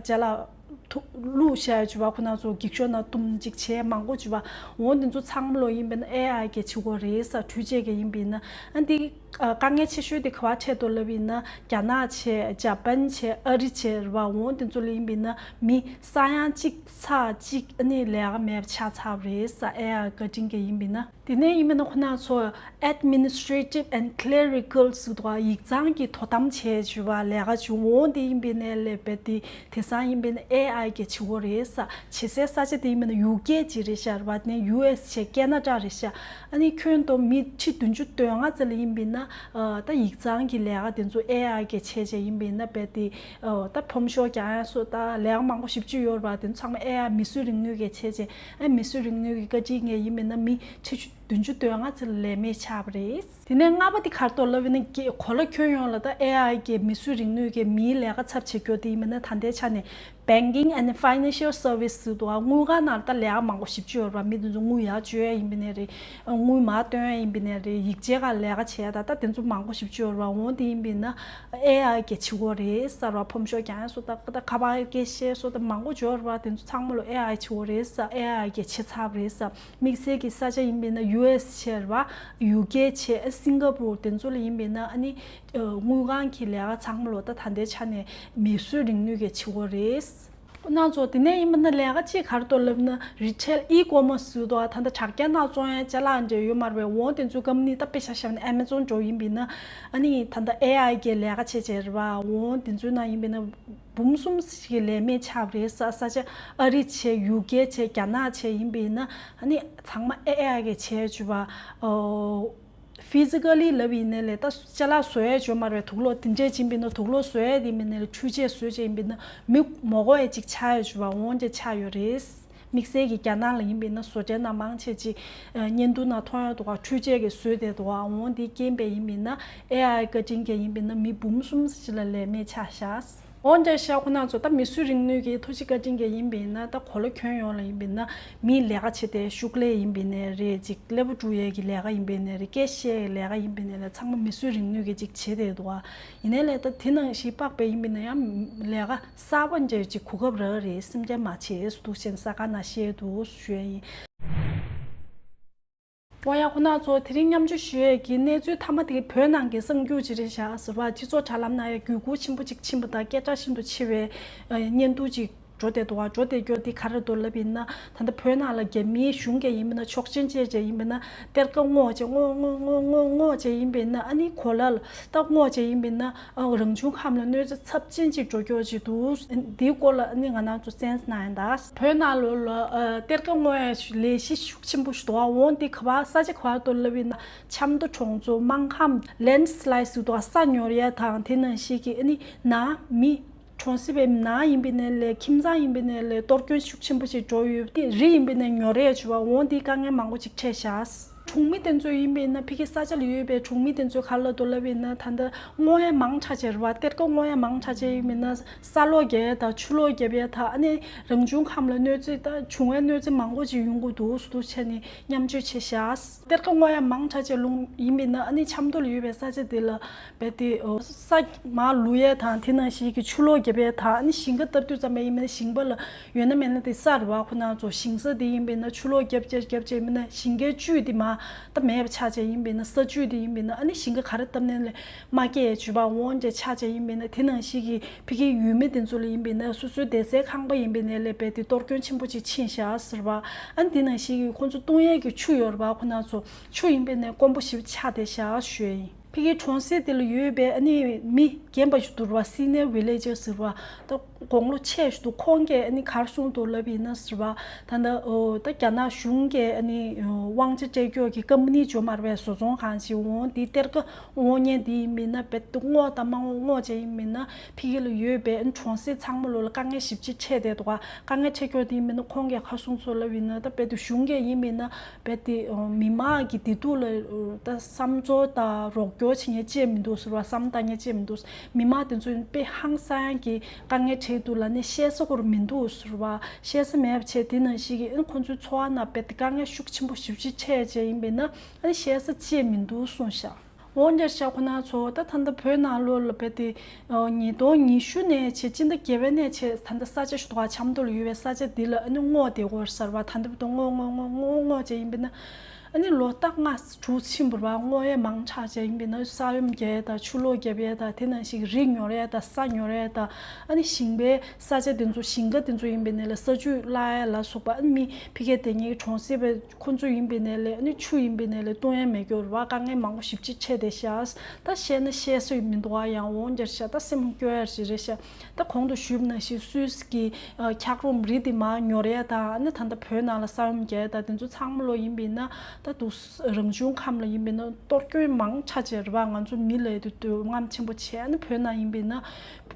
ཅ་ལག་ཐུག་བླུགས་བཞག་ཡ་ཅེས་པ། ཁོ་ན་ཚོ་འགྱིག་ཤོག་ནང་བཏུམས་ཅིག་བྱས་མང་པོ་ཅེས་པ། འོང་དེ་ཚོ་ཚང་མ་ལོ་ཡིན་པ་ཡིན་ན་ཨེ་ཨའི་གིས་བྱེད་དགོས་རེད་ཟེར། འཕྲུལ་ཆས་ཀྱིས་ཡིན་པ་ཡིན་ན། ཨ་འདི་ཨ་དཀའ་ངལ་ཆེ་ཤོས་དེ་ག་པར་འཕྲད་འདུག་ལབ་ཡིན་ན། རྒྱ་ནག་བྱས། ཇ་པན་བྱས། ཨ་རི་བྱས་རེད་པ། འོང་དེ་ཚོ་ལ་ཡིན་པ་ཡིན་ན་མི་ས་ཡ་གཅིག་ཚེག་གཅིག་ཨ་ནི་ལས་ཀ་མེད་པ་ཆགས་ཚར་བ་རེད་ཟེར། ཨེ་ཨའི་བཀའ་དྲིན་གྱིས་ཡིན་པ་ཡིན་ན། དེ་ནས་ཡིན་པ་ཡིན་ན་ཁོ་ན་ཚོ་administrative and clerical ཟེར་འདུག་ག་ཡིག་ཚང་གི་དོ་དམ་བྱས་ཅེས་པ་ལས་ཀ་ཅིག་འོང་དེ་ཡིན་པ་ཡིན་ན་ལས་བས་དེ་དེང་སང་ཡིན་པ་ཡིན་ན་ཨེ་ཨའི་གིས་བྱེད་དགོས་རེད་ཟེར། བྱེད་སའི་ས་ཆ་དེ་ཡིན་པ་ཡིན་ན་ཡུ་ཀེ་ཅིག་རེད་ཤག་རེད་པ། དེ་ནས་ཡུ་ཨེ་སི་བྱས། ཁེ་ན་ཌ་རེད་ཤག་ཨ་ནི་ཁྱོན་བསྡོམས་མི་ཁྲི་བདུན་ཅུ་དོན་ལྔ་ཙམ་ལ་ཡིན་པ་ཡིན་ན་ཨ་ད་ཡིག་ཚང་གི་ལས་ཀ་དེ་ཚོ་ཨེ་ཨའི་གིས་བྱས་བྱས་ཡིན་པ་ཡིན་ན་བས་དེ་ཨ་ད་ཕོམ་ཤོག་རྒྱག་ཡ་སོགས་ད་ལས་ཀ་མང་པོ་ཞེ་པོ་ཅིག་ཡོད་རེད་པ། དེ་ཚོ་ཚང་མ་ཨེ་ཨའི་མིས་བཟོས་རིག་ནུས་གིས་བྱས་བྱས། ཨ་མིས་བཟོས་རིག་ནུས་ཀྱི་བཀའ་དྲིན་གྱིས་ཡིན་པ་ཡིན་ན་མི་ཁྲི་བདུན་ཅུ་དོན་ལྔ་ཙམ་ལས་མེད་ཆགས་པ་རེད། དེ་ནས་ལྔ་པ་དེ་ག་རེ་འདུག་ལབ་ཡིན་ན། གོ་ལ་ཁྱོན་ཡོངས་ལ་ད་ཨེ་ཨའི་གིས་མིས་བཟོས་རིག་ནུས་ཀྱིས་མིའི་ལས་ཀ་ཚབ་བྱེད་རྒྱུ་དེ་ཡིན་པ་ཡིན་ན། ད་ལྟའི་ཆ་ནས་banking and financial service ཟེར་འདུག་ག་དངུལ་ཁང་ནང་ལ་ད་ལས་ཀ་མང་པོ་ཞེ་པོ་ཅིག་ཡོད་རེད་པ། མི་དེ་ཚོ་དངུལ་ཡར་བཅོལ་ཡ་ཡིན་པ་ཡིན་ན་རེད། དངུལ་མར་བཏོན་ཡ་ཡིན་པ་ཡིན་ན་རེད། ཡིག་ཆའི་སྒང་ལས་ཀ་བྱེད་ཡ་ད་ད་དེ་ཚོ་མང་པོ་ཞེ་པོ་ཅིག་ཡོད་རེད་པ། འོང་དེ་ཡིན་པ་ཡིན་ན་ཨེ་ཨའི་གིས་བྱེད་དགོས་རེད་ཟེར་བ། ཕོམ་ཤོག་རྒྱག་ཡ་སོགས་ད་ད་ཁ་པར་སྐད་བཤད་སོགས་ད་མང་པོ་ཅིག་ཡོད་རེད་པ། དེ་ཚོ་ཚང་མ་ལོ་ཨེ་ཨའི་བྱེད་དགོས་རེད་ཟེར། ཨེ་ཨའི་གིས་བྱས་ཚར་བ་རེད་ཟེར། དམིགས་བསལ་གྱི་ས་ཆ་ཡིན་པ་ཡིན་ན་ཡུ་ཨེ་སི་བྱས་རེད་པ། ཡུ་ཀེ་བྱས། སིང་ག་པུར། དེ་ཚོ་ལ་ཡིན་པ་ཡིན་ན་ཨ་ནི་ཨ་དངུལ་ཁང་གི་ལས་ཀ་ཚང་མ་ལོ་ད་ད་ལྟའི་ཆ་ནས་མིས་བཟོས་རིག་ནུས་ཀྱིས་བྱེད་དགོས་རེད། ཁོ་ན་ཚོ་དེ་ནས་ཡིན་པ་ན་ལས་ཀ་གཅིག་ག་རེ་འདུག་ལབ་ན། retail e-commerce ཟེར་འདུག་ག་ད་ལྟ་དྲ་རྒྱ་ནང་བཙོང་ཡ་ཅ་ལག་འདྲ་ཡོད་མ་རེད་པས། འོང་དེ་ཚོའི་ཀམ་པ་ནི་ད་དཔེ་ཆ་བཞག་ན་ཨེ་མ་ཛོན་འདྲ་ཡིན་པ་ཡིན་ན། ཨ་ནི་ད་ལྟ་ཨེ་ཨའི་གིས་ལས་ཀ་བྱེད་བྱས་རེད་པ། འོང་དེ་ཚོའི་ནང་ཡིན་པ་ཡིན་ན་འབུམ་གསུམ་ཞིག་གི་ལས་མེད་ཆགས་པ་རེད་ཟེར། ས་ཆ་ཨ་རི་བྱས། ཡུ་ཀེ་བྱས། རྒྱ་ནག་བྱས་ཡིན་པ་ཡིན་ན་ཨ་ནི་ཚང་མ་ཨེ་ཨའི་གིས་བྱས་བྱས་པ། ཨོ། ཕི་ཛི་ཀ་ལི་ལབ་ཡིན་ནའི་ལས་ད་ཅ་ལག་བཟོ་ཡས་ཅིག་ཡོད་མ་རེད་པས། དུག་ལོག་དེ་འདྲས་ཅིག་ཡིན་པ་ཡིན་ན། དུག་ལོག་བཟོ་ཡས་དེ་ཡིན་པ་ཡིན་ནའི་ལས། འཕྲུལ་ཆས་བཟོས་བྱས་ཡིན་པ་ཡིན་ན་མི་མ་དགོས་ཡས་ཅིག་ཆགས་ཡོད་ཅིག་པ། འོང་དེ་ཆགས་ཡོད་རེད། དམིགས་བསལ་གྱི་རྒྱ་ནག་ལ་ཡིན་པ་ཡིན་ན་བཟོ་གྲྭའི་ནང་མང་ཆེ་ཅིག་ཨ་བརྙན་ཐུང་ནང་མཐོང་ཡོད་འདུག་ག་འཕྲུལ་ཆས་ཀྱིས་བཟོས་བསྡད་འདུག་ག་འོང་དེའི་རྐྱེན་པས་ཡིན་པ་ཡིན་ན། ཨེ་ཨའི་བཀའ་དྲིན་གྱིས་ཡིན་པ་ཡིན་ན་མི་འབུམ་གསུམ་ཅིག་ལ་ལས་མེད་ཆགས་ཤག་འོ་འདྲ་ཤག་ཁོ་ན་ཚོ་ད་མིས་བཟོས་རིག་ནུས་ཀྱི་ཐུགས་རྗེ་བཀའ་དྲིན་གྱིས་ཡིན་པ་ཡིན་ན། ད་གོ་ལ་ཁྱོན་ཡོངས་ལ་ཡིན་པ་ཡིན་ན་མིའི་ལས་ཀ་བྱེད་བསྡད་ཤོག་ལས་ཡིན་པ་ཡིན་ནའི་རེད། ཅིག་ཀླད་པ་འཁྲུ་ཡས་ཀྱི་ལས་ཀ་ཡིན་པ་ཡིན་ནའི་རེད། སྐད་བཤད་ཡས་ལས་ཀ་ཡིན་པ་ཡིན་ནའི་རེད། ཚང་མ་མིས་བཟོས་རིག་ནུས་ཀྱིས་ཅིག་བྱེད་བསྡད་འདུག་ག་ཡིན་ནའི་ལས་ད་དེ་ནང་བཞིན་དཔག་པའི་ཡིན་པ་ཡིན་ན་ཡང་ལས་ཀ་གསར་པ་འདྲ་ཅིག་གོ་སྐབས་རག་རེད། སེམས་ཅན་མ་བྱེད་སུ་འདུག་ཟེར་ས་ཁ་ན་བཤད་འདུག་ཞུ་ཡས་ཡིན། འོ་ཡ་ཁོ་ན་ཚོ། དེ་རིང་མཉམ་སྤྱོད་ཞུ་ཡས་ཀྱི་གནས་ཚུལ་མཐའ་མ་དེ་བོད་ནང་གི་གསར་འགྱུར་ཅིག་རེད་ཤག་ཟེར་བ། སྤྱི་ཚོགས་དྲ་ལམ་ནང་ཡང་བརྒྱུད་སྐུར་ཆེན་པོ་ཅིག་ཕྱིན་པ་དང་། སྐད་གྲགས་ཤིན་ཏུ་ཆེ་བའི་ཨ་བརྙན་ཐུང་ཅིག་འགྲོ་བསྡད་འདུག་ག་འགྲོ་བསྡད་རྒྱུ་དེ་ག་རེ་འདུག་ལབ་ཡིན་ན། ད་ལྟ་བོད་ནང་ལ་རྒྱ་མིའི་གཞུང་གིས་ཡིན་པ་ན། ཆོག་མཆན་བཅད་བྱས་ཡིན་པ་ན་གཏེར་ཁ་སྔོག་བྱས། སྔོག་སྔོག་སྔོག་སྔོག་སྔོག་སྔོག་བྱས་ཡིན་པ་ཡིན་ན། ཨ་ནི་གོ་ལ་ལ་ད་སྔོག་བྱས་ཡིན་པ་ཡིན་ན། ཨ་རང་བྱུང་ཁམས་ལ་གནོད་འཚེ་ཚབས་ཆེན་ཅིག་འགྲོ་རྒྱུ་ཅིག་འདུག་འདིའི་སྐོར་ལ་ཨ་ནི་ང་རང་ཚོ་གསན་གནང་ཡིན་ད། བོད་ནང་ལོགས་ལ་ཨ་གཏེར་ཁ་སྔོག་ཡས་ལས་གཞི་ཤུགས་ཆེན་པོ་ཞིག་འདུག་ག་འོང་དེ་ག་པར་ས་ཆ་ག་པར་འདུག་ལབ་ཡིན་ན། ཆབ་མདོ་གྲོང་ཚོ་སྨར་ཁམས། ལེན་སི་ལའེ་སི་ཟེར་འདུག་ག་ས་ཉོར་ཡས་དང་། དེ་ནང་བཞིན་གྱི་ཨ་ནི་ནང་མི་གྲོང་གསེབ་པའི་ནང་ཡིན་པ་ཡིན་ནའི་ལས། ཁྱིམ་ཚང་ཡིན་པ་ཡིན་ནའི་ལས། གཏོར་སྐྱོན་ཤུགས་ཆེན་པོ་ཞིག་འགྲོ་ཡོད། དེ་རི་ཡིན་པ་ཡིན་ནའི་ཉོ་རེད་བྱས་པ། འོང་དེ་དཀའ་ངལ་མང་པོ་ཅིག་འཕྲད་ཤག་གྲོང་མི་དེ་ཚོ་ཡིན་པས་ན་ཕ་གི་ས་ཆ་ལ་ཡོད་པའི་གྲོང་མི་དེ་ཚོས་ག་རེ་ལབ་འདུག་ལབ་ཡིན་ན། ད་ལྟ་སྔོ་ཡ་མང་དྲགས་བྱས་རེད་བ། གཏེར་ཁ་སྔོ་ཡ་མང་དྲགས་བྱས་ཡིན་པས་ན་ས་སློག་རྒྱག་ཡ་དང་ཆུ་སློག་རྒྱབ་ཡ་དང་། ཨ་ནི་རང་བྱུང་ཁམས་ལ་གནོད་འཚེ་དང་བྱུང་བའི་གནོད་འཚེ་མང་པོ་ཅིག་ཡོང་གི་འདུག་ཟེར་དུ་བྱས་ནས་མཉམ་སྤྱོད་བྱས་ཤག་གཏེར་ཁ་སྔོ་ཡ་མང་དྲགས་བྱས་ལུང་ཡིན་པས་ན། ཨ་ནི་ཆབ་མདོ་ལ་ཡོད་པའི་ས་ཆ་དེ་ལ་རྦད་དེ་ས་མར་བླུག་ཡས་དང་། དེ་ནང་བཞིན་གྱི་ཆུ་སློག་རྒྱབ་ཡས་དང་། ཨ་ནི་ཞིང་ཁ་བཏབ་དུས་ཙམ་པ་ཡིན་པས་ན་ཞིང་པ་ལ་ཡོད་ན་མེད་ན་དེ་ས་རེད་བ། ཁོ་ན་ཚོ་ཞིང་ས་དེ་ཡིན་པས་ན་ཆུ་སློག་རྒྱབ་བྱས་རྒྱབ་བྱས་ཡིན་པས་ན་ཞིང་ཁའི་བཅུད་དེ་མར་ད་མེད་པ་ཆགས་བྱས་ཡིན་པས་ན། ས་བཅུད་དེ་ཡིན་པས་ན་ཨ་ནི་ཞིང་ཁ་ག་རེ་བཏབ་ནའི་ལས་མ་སྐྱེ་ཡས་བཅུད་པ་འོང་བྱས་ཆགས་བྱས་ཡིན་པས་ན། དེ་ནང་བཞིན་གྱི་ཕ་གིའི་ཡུལ་མི་དེ་ཚོ་ལ་ཡིན་པས་ན་སོ་སོའི་བསྡད་སའི་ཁང་པ་ཡིན་པས་ནའི་ལས་རྦད་དེ་གཏོར་སྐྱོན་ཆེན་པོ་ཅིག་ཕྱིན་ཤག་ཟེར་བ། ཨ་ནི་དེ་ནང་བཞིན་གྱི་ཁོང་ཚོ་བཏུང་ཡས་ཀྱི་ཆུ་ཡོད་རེད་བ། ཁོ་ན་ཚོ་ཆུ་ཡིན་པས་ནའི་དཀོན་པོ་ཞེ་པོ་ཆགས་བསྡད་ཤག་ཞུ་ཡ་ཡིན། ཕ་གིའི་གྲོང་གསེབ་དེ་ལ་ཡོད་པའི་ཨ་ནི་མི་རྒན་པ་ཞིག་འདུག་རེད་བ། སི་ནི་ཡར་ཝི་ལེ་ཇར་ཟེར་བ། ད་དགུང་ལོ་ཆེ་ཞིག་འདུག་ཁོང་གིས་ཨ་ནི་ག་རེ་གསུངས་འདུག་ལབ་ཡིན་ན་ཟེར་བ། ད་ལྟ་ཨོ་ད་རྒྱ་ནག་གཞུང་གིས་ཨ་ནི་ཨོ་དབང་ཆ་སྤྲད་རྒྱུ་གི་ཀམ་པ་ནི་ཅིག་ཡོད་མ་རེད་པས། བཟོ་ཚོང་ཁང་ཅིག་འོང་དེ་གཏེར་ཁ་སྔོག་མཁན་དེ་ཡིན་པས་ན་རྦད་དེ་སྔོག་དང་མ་སྔོག་སྔོག་བྱས་ཡིན་པས་ན་ཕ་གི་ལ་ཡོད་པའི་ཨ་ནི་གྲོང་གསེབ་ཚང་མ་ལོ་ལ་དཀའ་ངལ་ཞེ་པོ་ཅིག་འཕྲད་བསྡད་འདུག་ག་དཀའ་ངལ་འཕྲད་རྒྱུ་དེ་ཡིན་པས་ན་ཁོང་གིས་ག་རེ་གསུངས་སོང་ལབ་ཡིན་ན། ད་རྦད་དེ་གཞུང་གིས་ཡིན་པས་ན་རྦད་དེ་ཨོ་མི་མང་གི་བདེ་སྡུག་ལ་ཨོ་ད་བསམ་ཚུལ་དང་རོགས་སྐྱོར་བྱེད་མཁན་ཅིག་མི་འདུག་ཟེར་བ། བསམ་བཏང་མཁན་ཅིག་མི་འདུག་མི་མང་དེ་ཚོ་དཔེ་ཧང་སང་ཡག་གི་དཀའ་ངལ་འཕྲད་འདུག་ལབ་ནས་བཤད་ས་ཁོ་རང་མི་འདུག་ཟེར་བ། བཤད་ས་མེད་པ་བྱས། དེ་ནང་བཞིན་གྱི་ཨ་ཁོང་ཚོའི་འཚོ་བ་ནང་རྦད་དེ་དཀའ་ངལ་ཤུགས་ཆེན་པོ་ཞེ་པོ་ཅིག་འཕྲད་བྱས་ཡིན་པས་ན་ཨ་བཤད་ས་ཅིག་མི་འདུག་གསུངས་ཤག་འོ་འདིར་ཤག་ཁོ་ན་ཚོ་ད་ད་ལྟ་བོད་ནང་ལོགས་ལ་རྦད་དེ་ཨ་ཉིས་སྟོང་ཉི་ཤུ་ནས་བྱས་སྤྱི་ཟླ་བརྒྱད་པ་ནས་བྱས་ད་ལྟ་ས་ཆ་ཞིག་འདུག་ག་ཆབ་མདོ་ལ་ཡོད་པའི་ས་ཆ་འདི་ལ་ཨ་ནི་སྔོག་བསྡད་ཡོད་ཟེར་བ། ད་ལྟ་བར་དུ་སྔོག་སྔོག་སྔོག་སྔོག་སྔོག་བྱས་ཡིན་པས་ན། ཨ་ནི་ལོ་ཟླ་ལྔ་དྲུག་ཕྱིན་པ་རེད་བ། སྔོག་ཡས་མང་དྲགས་བྱས་ཡིན་པས་ན་ས་ཡོམ་རྒྱག་ཡས་དང་ཆུ་ལོག་རྒྱབ་ཡས་དང་། དེ་ནང་བཞིན་རི་ཉོ་ཡས་དང་ས་ཉོ་ཡས་དང་། ཨ་ནི་ཞིང་པའི་ས་ཆ་དེ་ཚོ་ཞིང་ཁ་དེ་ཚོ་ཡིན་པས་ན་ལས་ས་ཆུ་བརླག་ཡས་ལ་སོགས་པ། ཨ་ནི་མི་ཕ་གིར་བསྡད་མཁན་གྱི་གྲོང་གསེབ་པའི་ཁོང་ཚོ་ཡིན་པས་ན་ལས་ཨ་ནི་ཆུ་ཡིན་པས་ན་ལས་བཏུང་ཡས་མེད་རྒྱུ་རེད་བ། དཀའ་ངལ་མང་པོ་ཞེ་པོ་ཅིག་འཕྲད་བསྡད་ཤག་ད་བཤད་ན་བཤད་སྲོལ་མི་འདུག་ག་ཡང་འོ་འདིར་ཤག་ད་སེམས་སྐྱོ་ཡས་ཅིག་རེད་ཤག་ད་གོང་དུ་ཞུས་པ་ནང་བཞིན་སུད་སི་གི་ཨ་འཁྱགས་རོམ་རི་དེ་མར་ཉོ་ཡས་དང་། ཨ་ནི་ད་ལྟ་བོད་ནང་ལ་ས་ཡོམ་རྒྱག་ཡས་དང་དེ་ཚོ་ཚང་མ་ལོ་ཡིན་པས་ན་ད་དུང་རང་བྱུང་ཁམས་ལ་ཡིན་པས་ན་གཏོར་སྐྱོན་མང་དྲགས་བྱས་རེད་བ། ང་ཚོ་མི་ལ་ཡ་དེ་འདོད་རྔམ་ཆེན་པོ་བྱས། ཨ་ནི་བོད་ནང་ཡིན་པས་ན་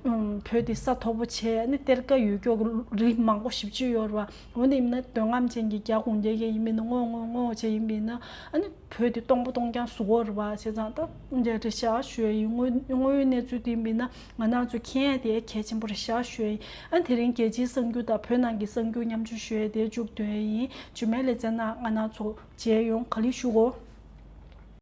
ཨུམ་བོད་དེ་ས་མཐོ་པོ་བྱས། ཨ་ནི་གཏེར་ཁ་ཡོད་རྒྱུ་གི་རི་མང་པོ་ཞེ་པོ་ཅིག་ཡོད་རེད་བ། འོ་དེ་ཡིན་ན་འདོད་རྔམ་ཅན་གྱི་རྒྱ་གུང་རྒྱ་གིས་ཡིན་པས་ན་སྔོག་སྔོག་སྔོག་བྱས་ཡིན་པས་ན། ཨ་ནི་བོད་དེ་སྟོང་པ་སྟོང་རྐྱང་བཟོ་གི་རེད་བ། བྱས་ཙང་ད་འདི་འདྲ་ཤག་ཞུ་ཡ་ཡིན། དངོས་དངོས་ཡོད་གནས་ཚུལ་དེ་ཡིན་པས་ན་ང་རང་ཚོ་མཁྱེན་ཡ་དེ་གལ་ཆེན་པོ་རེད་ཤག་ཞུ་ཡ་ཡིན། ཨ་དེ་རིང་རྒྱལ་སྤྱིའི་གསར་འགྱུར་དང་བོད་ནང་གི་གསར་འགྱུར་མཉམ་སྤྱོད་ཞུ་ཡ་དེ་མཇུག་བསྡུ་ཡ་ཡིན། རྗེས་མའི་ལེ་ཚན་ནང་ང་རང་ཚོ་མཇལ་ཡོང་། ག་ལེར་བཞུགས་གོ།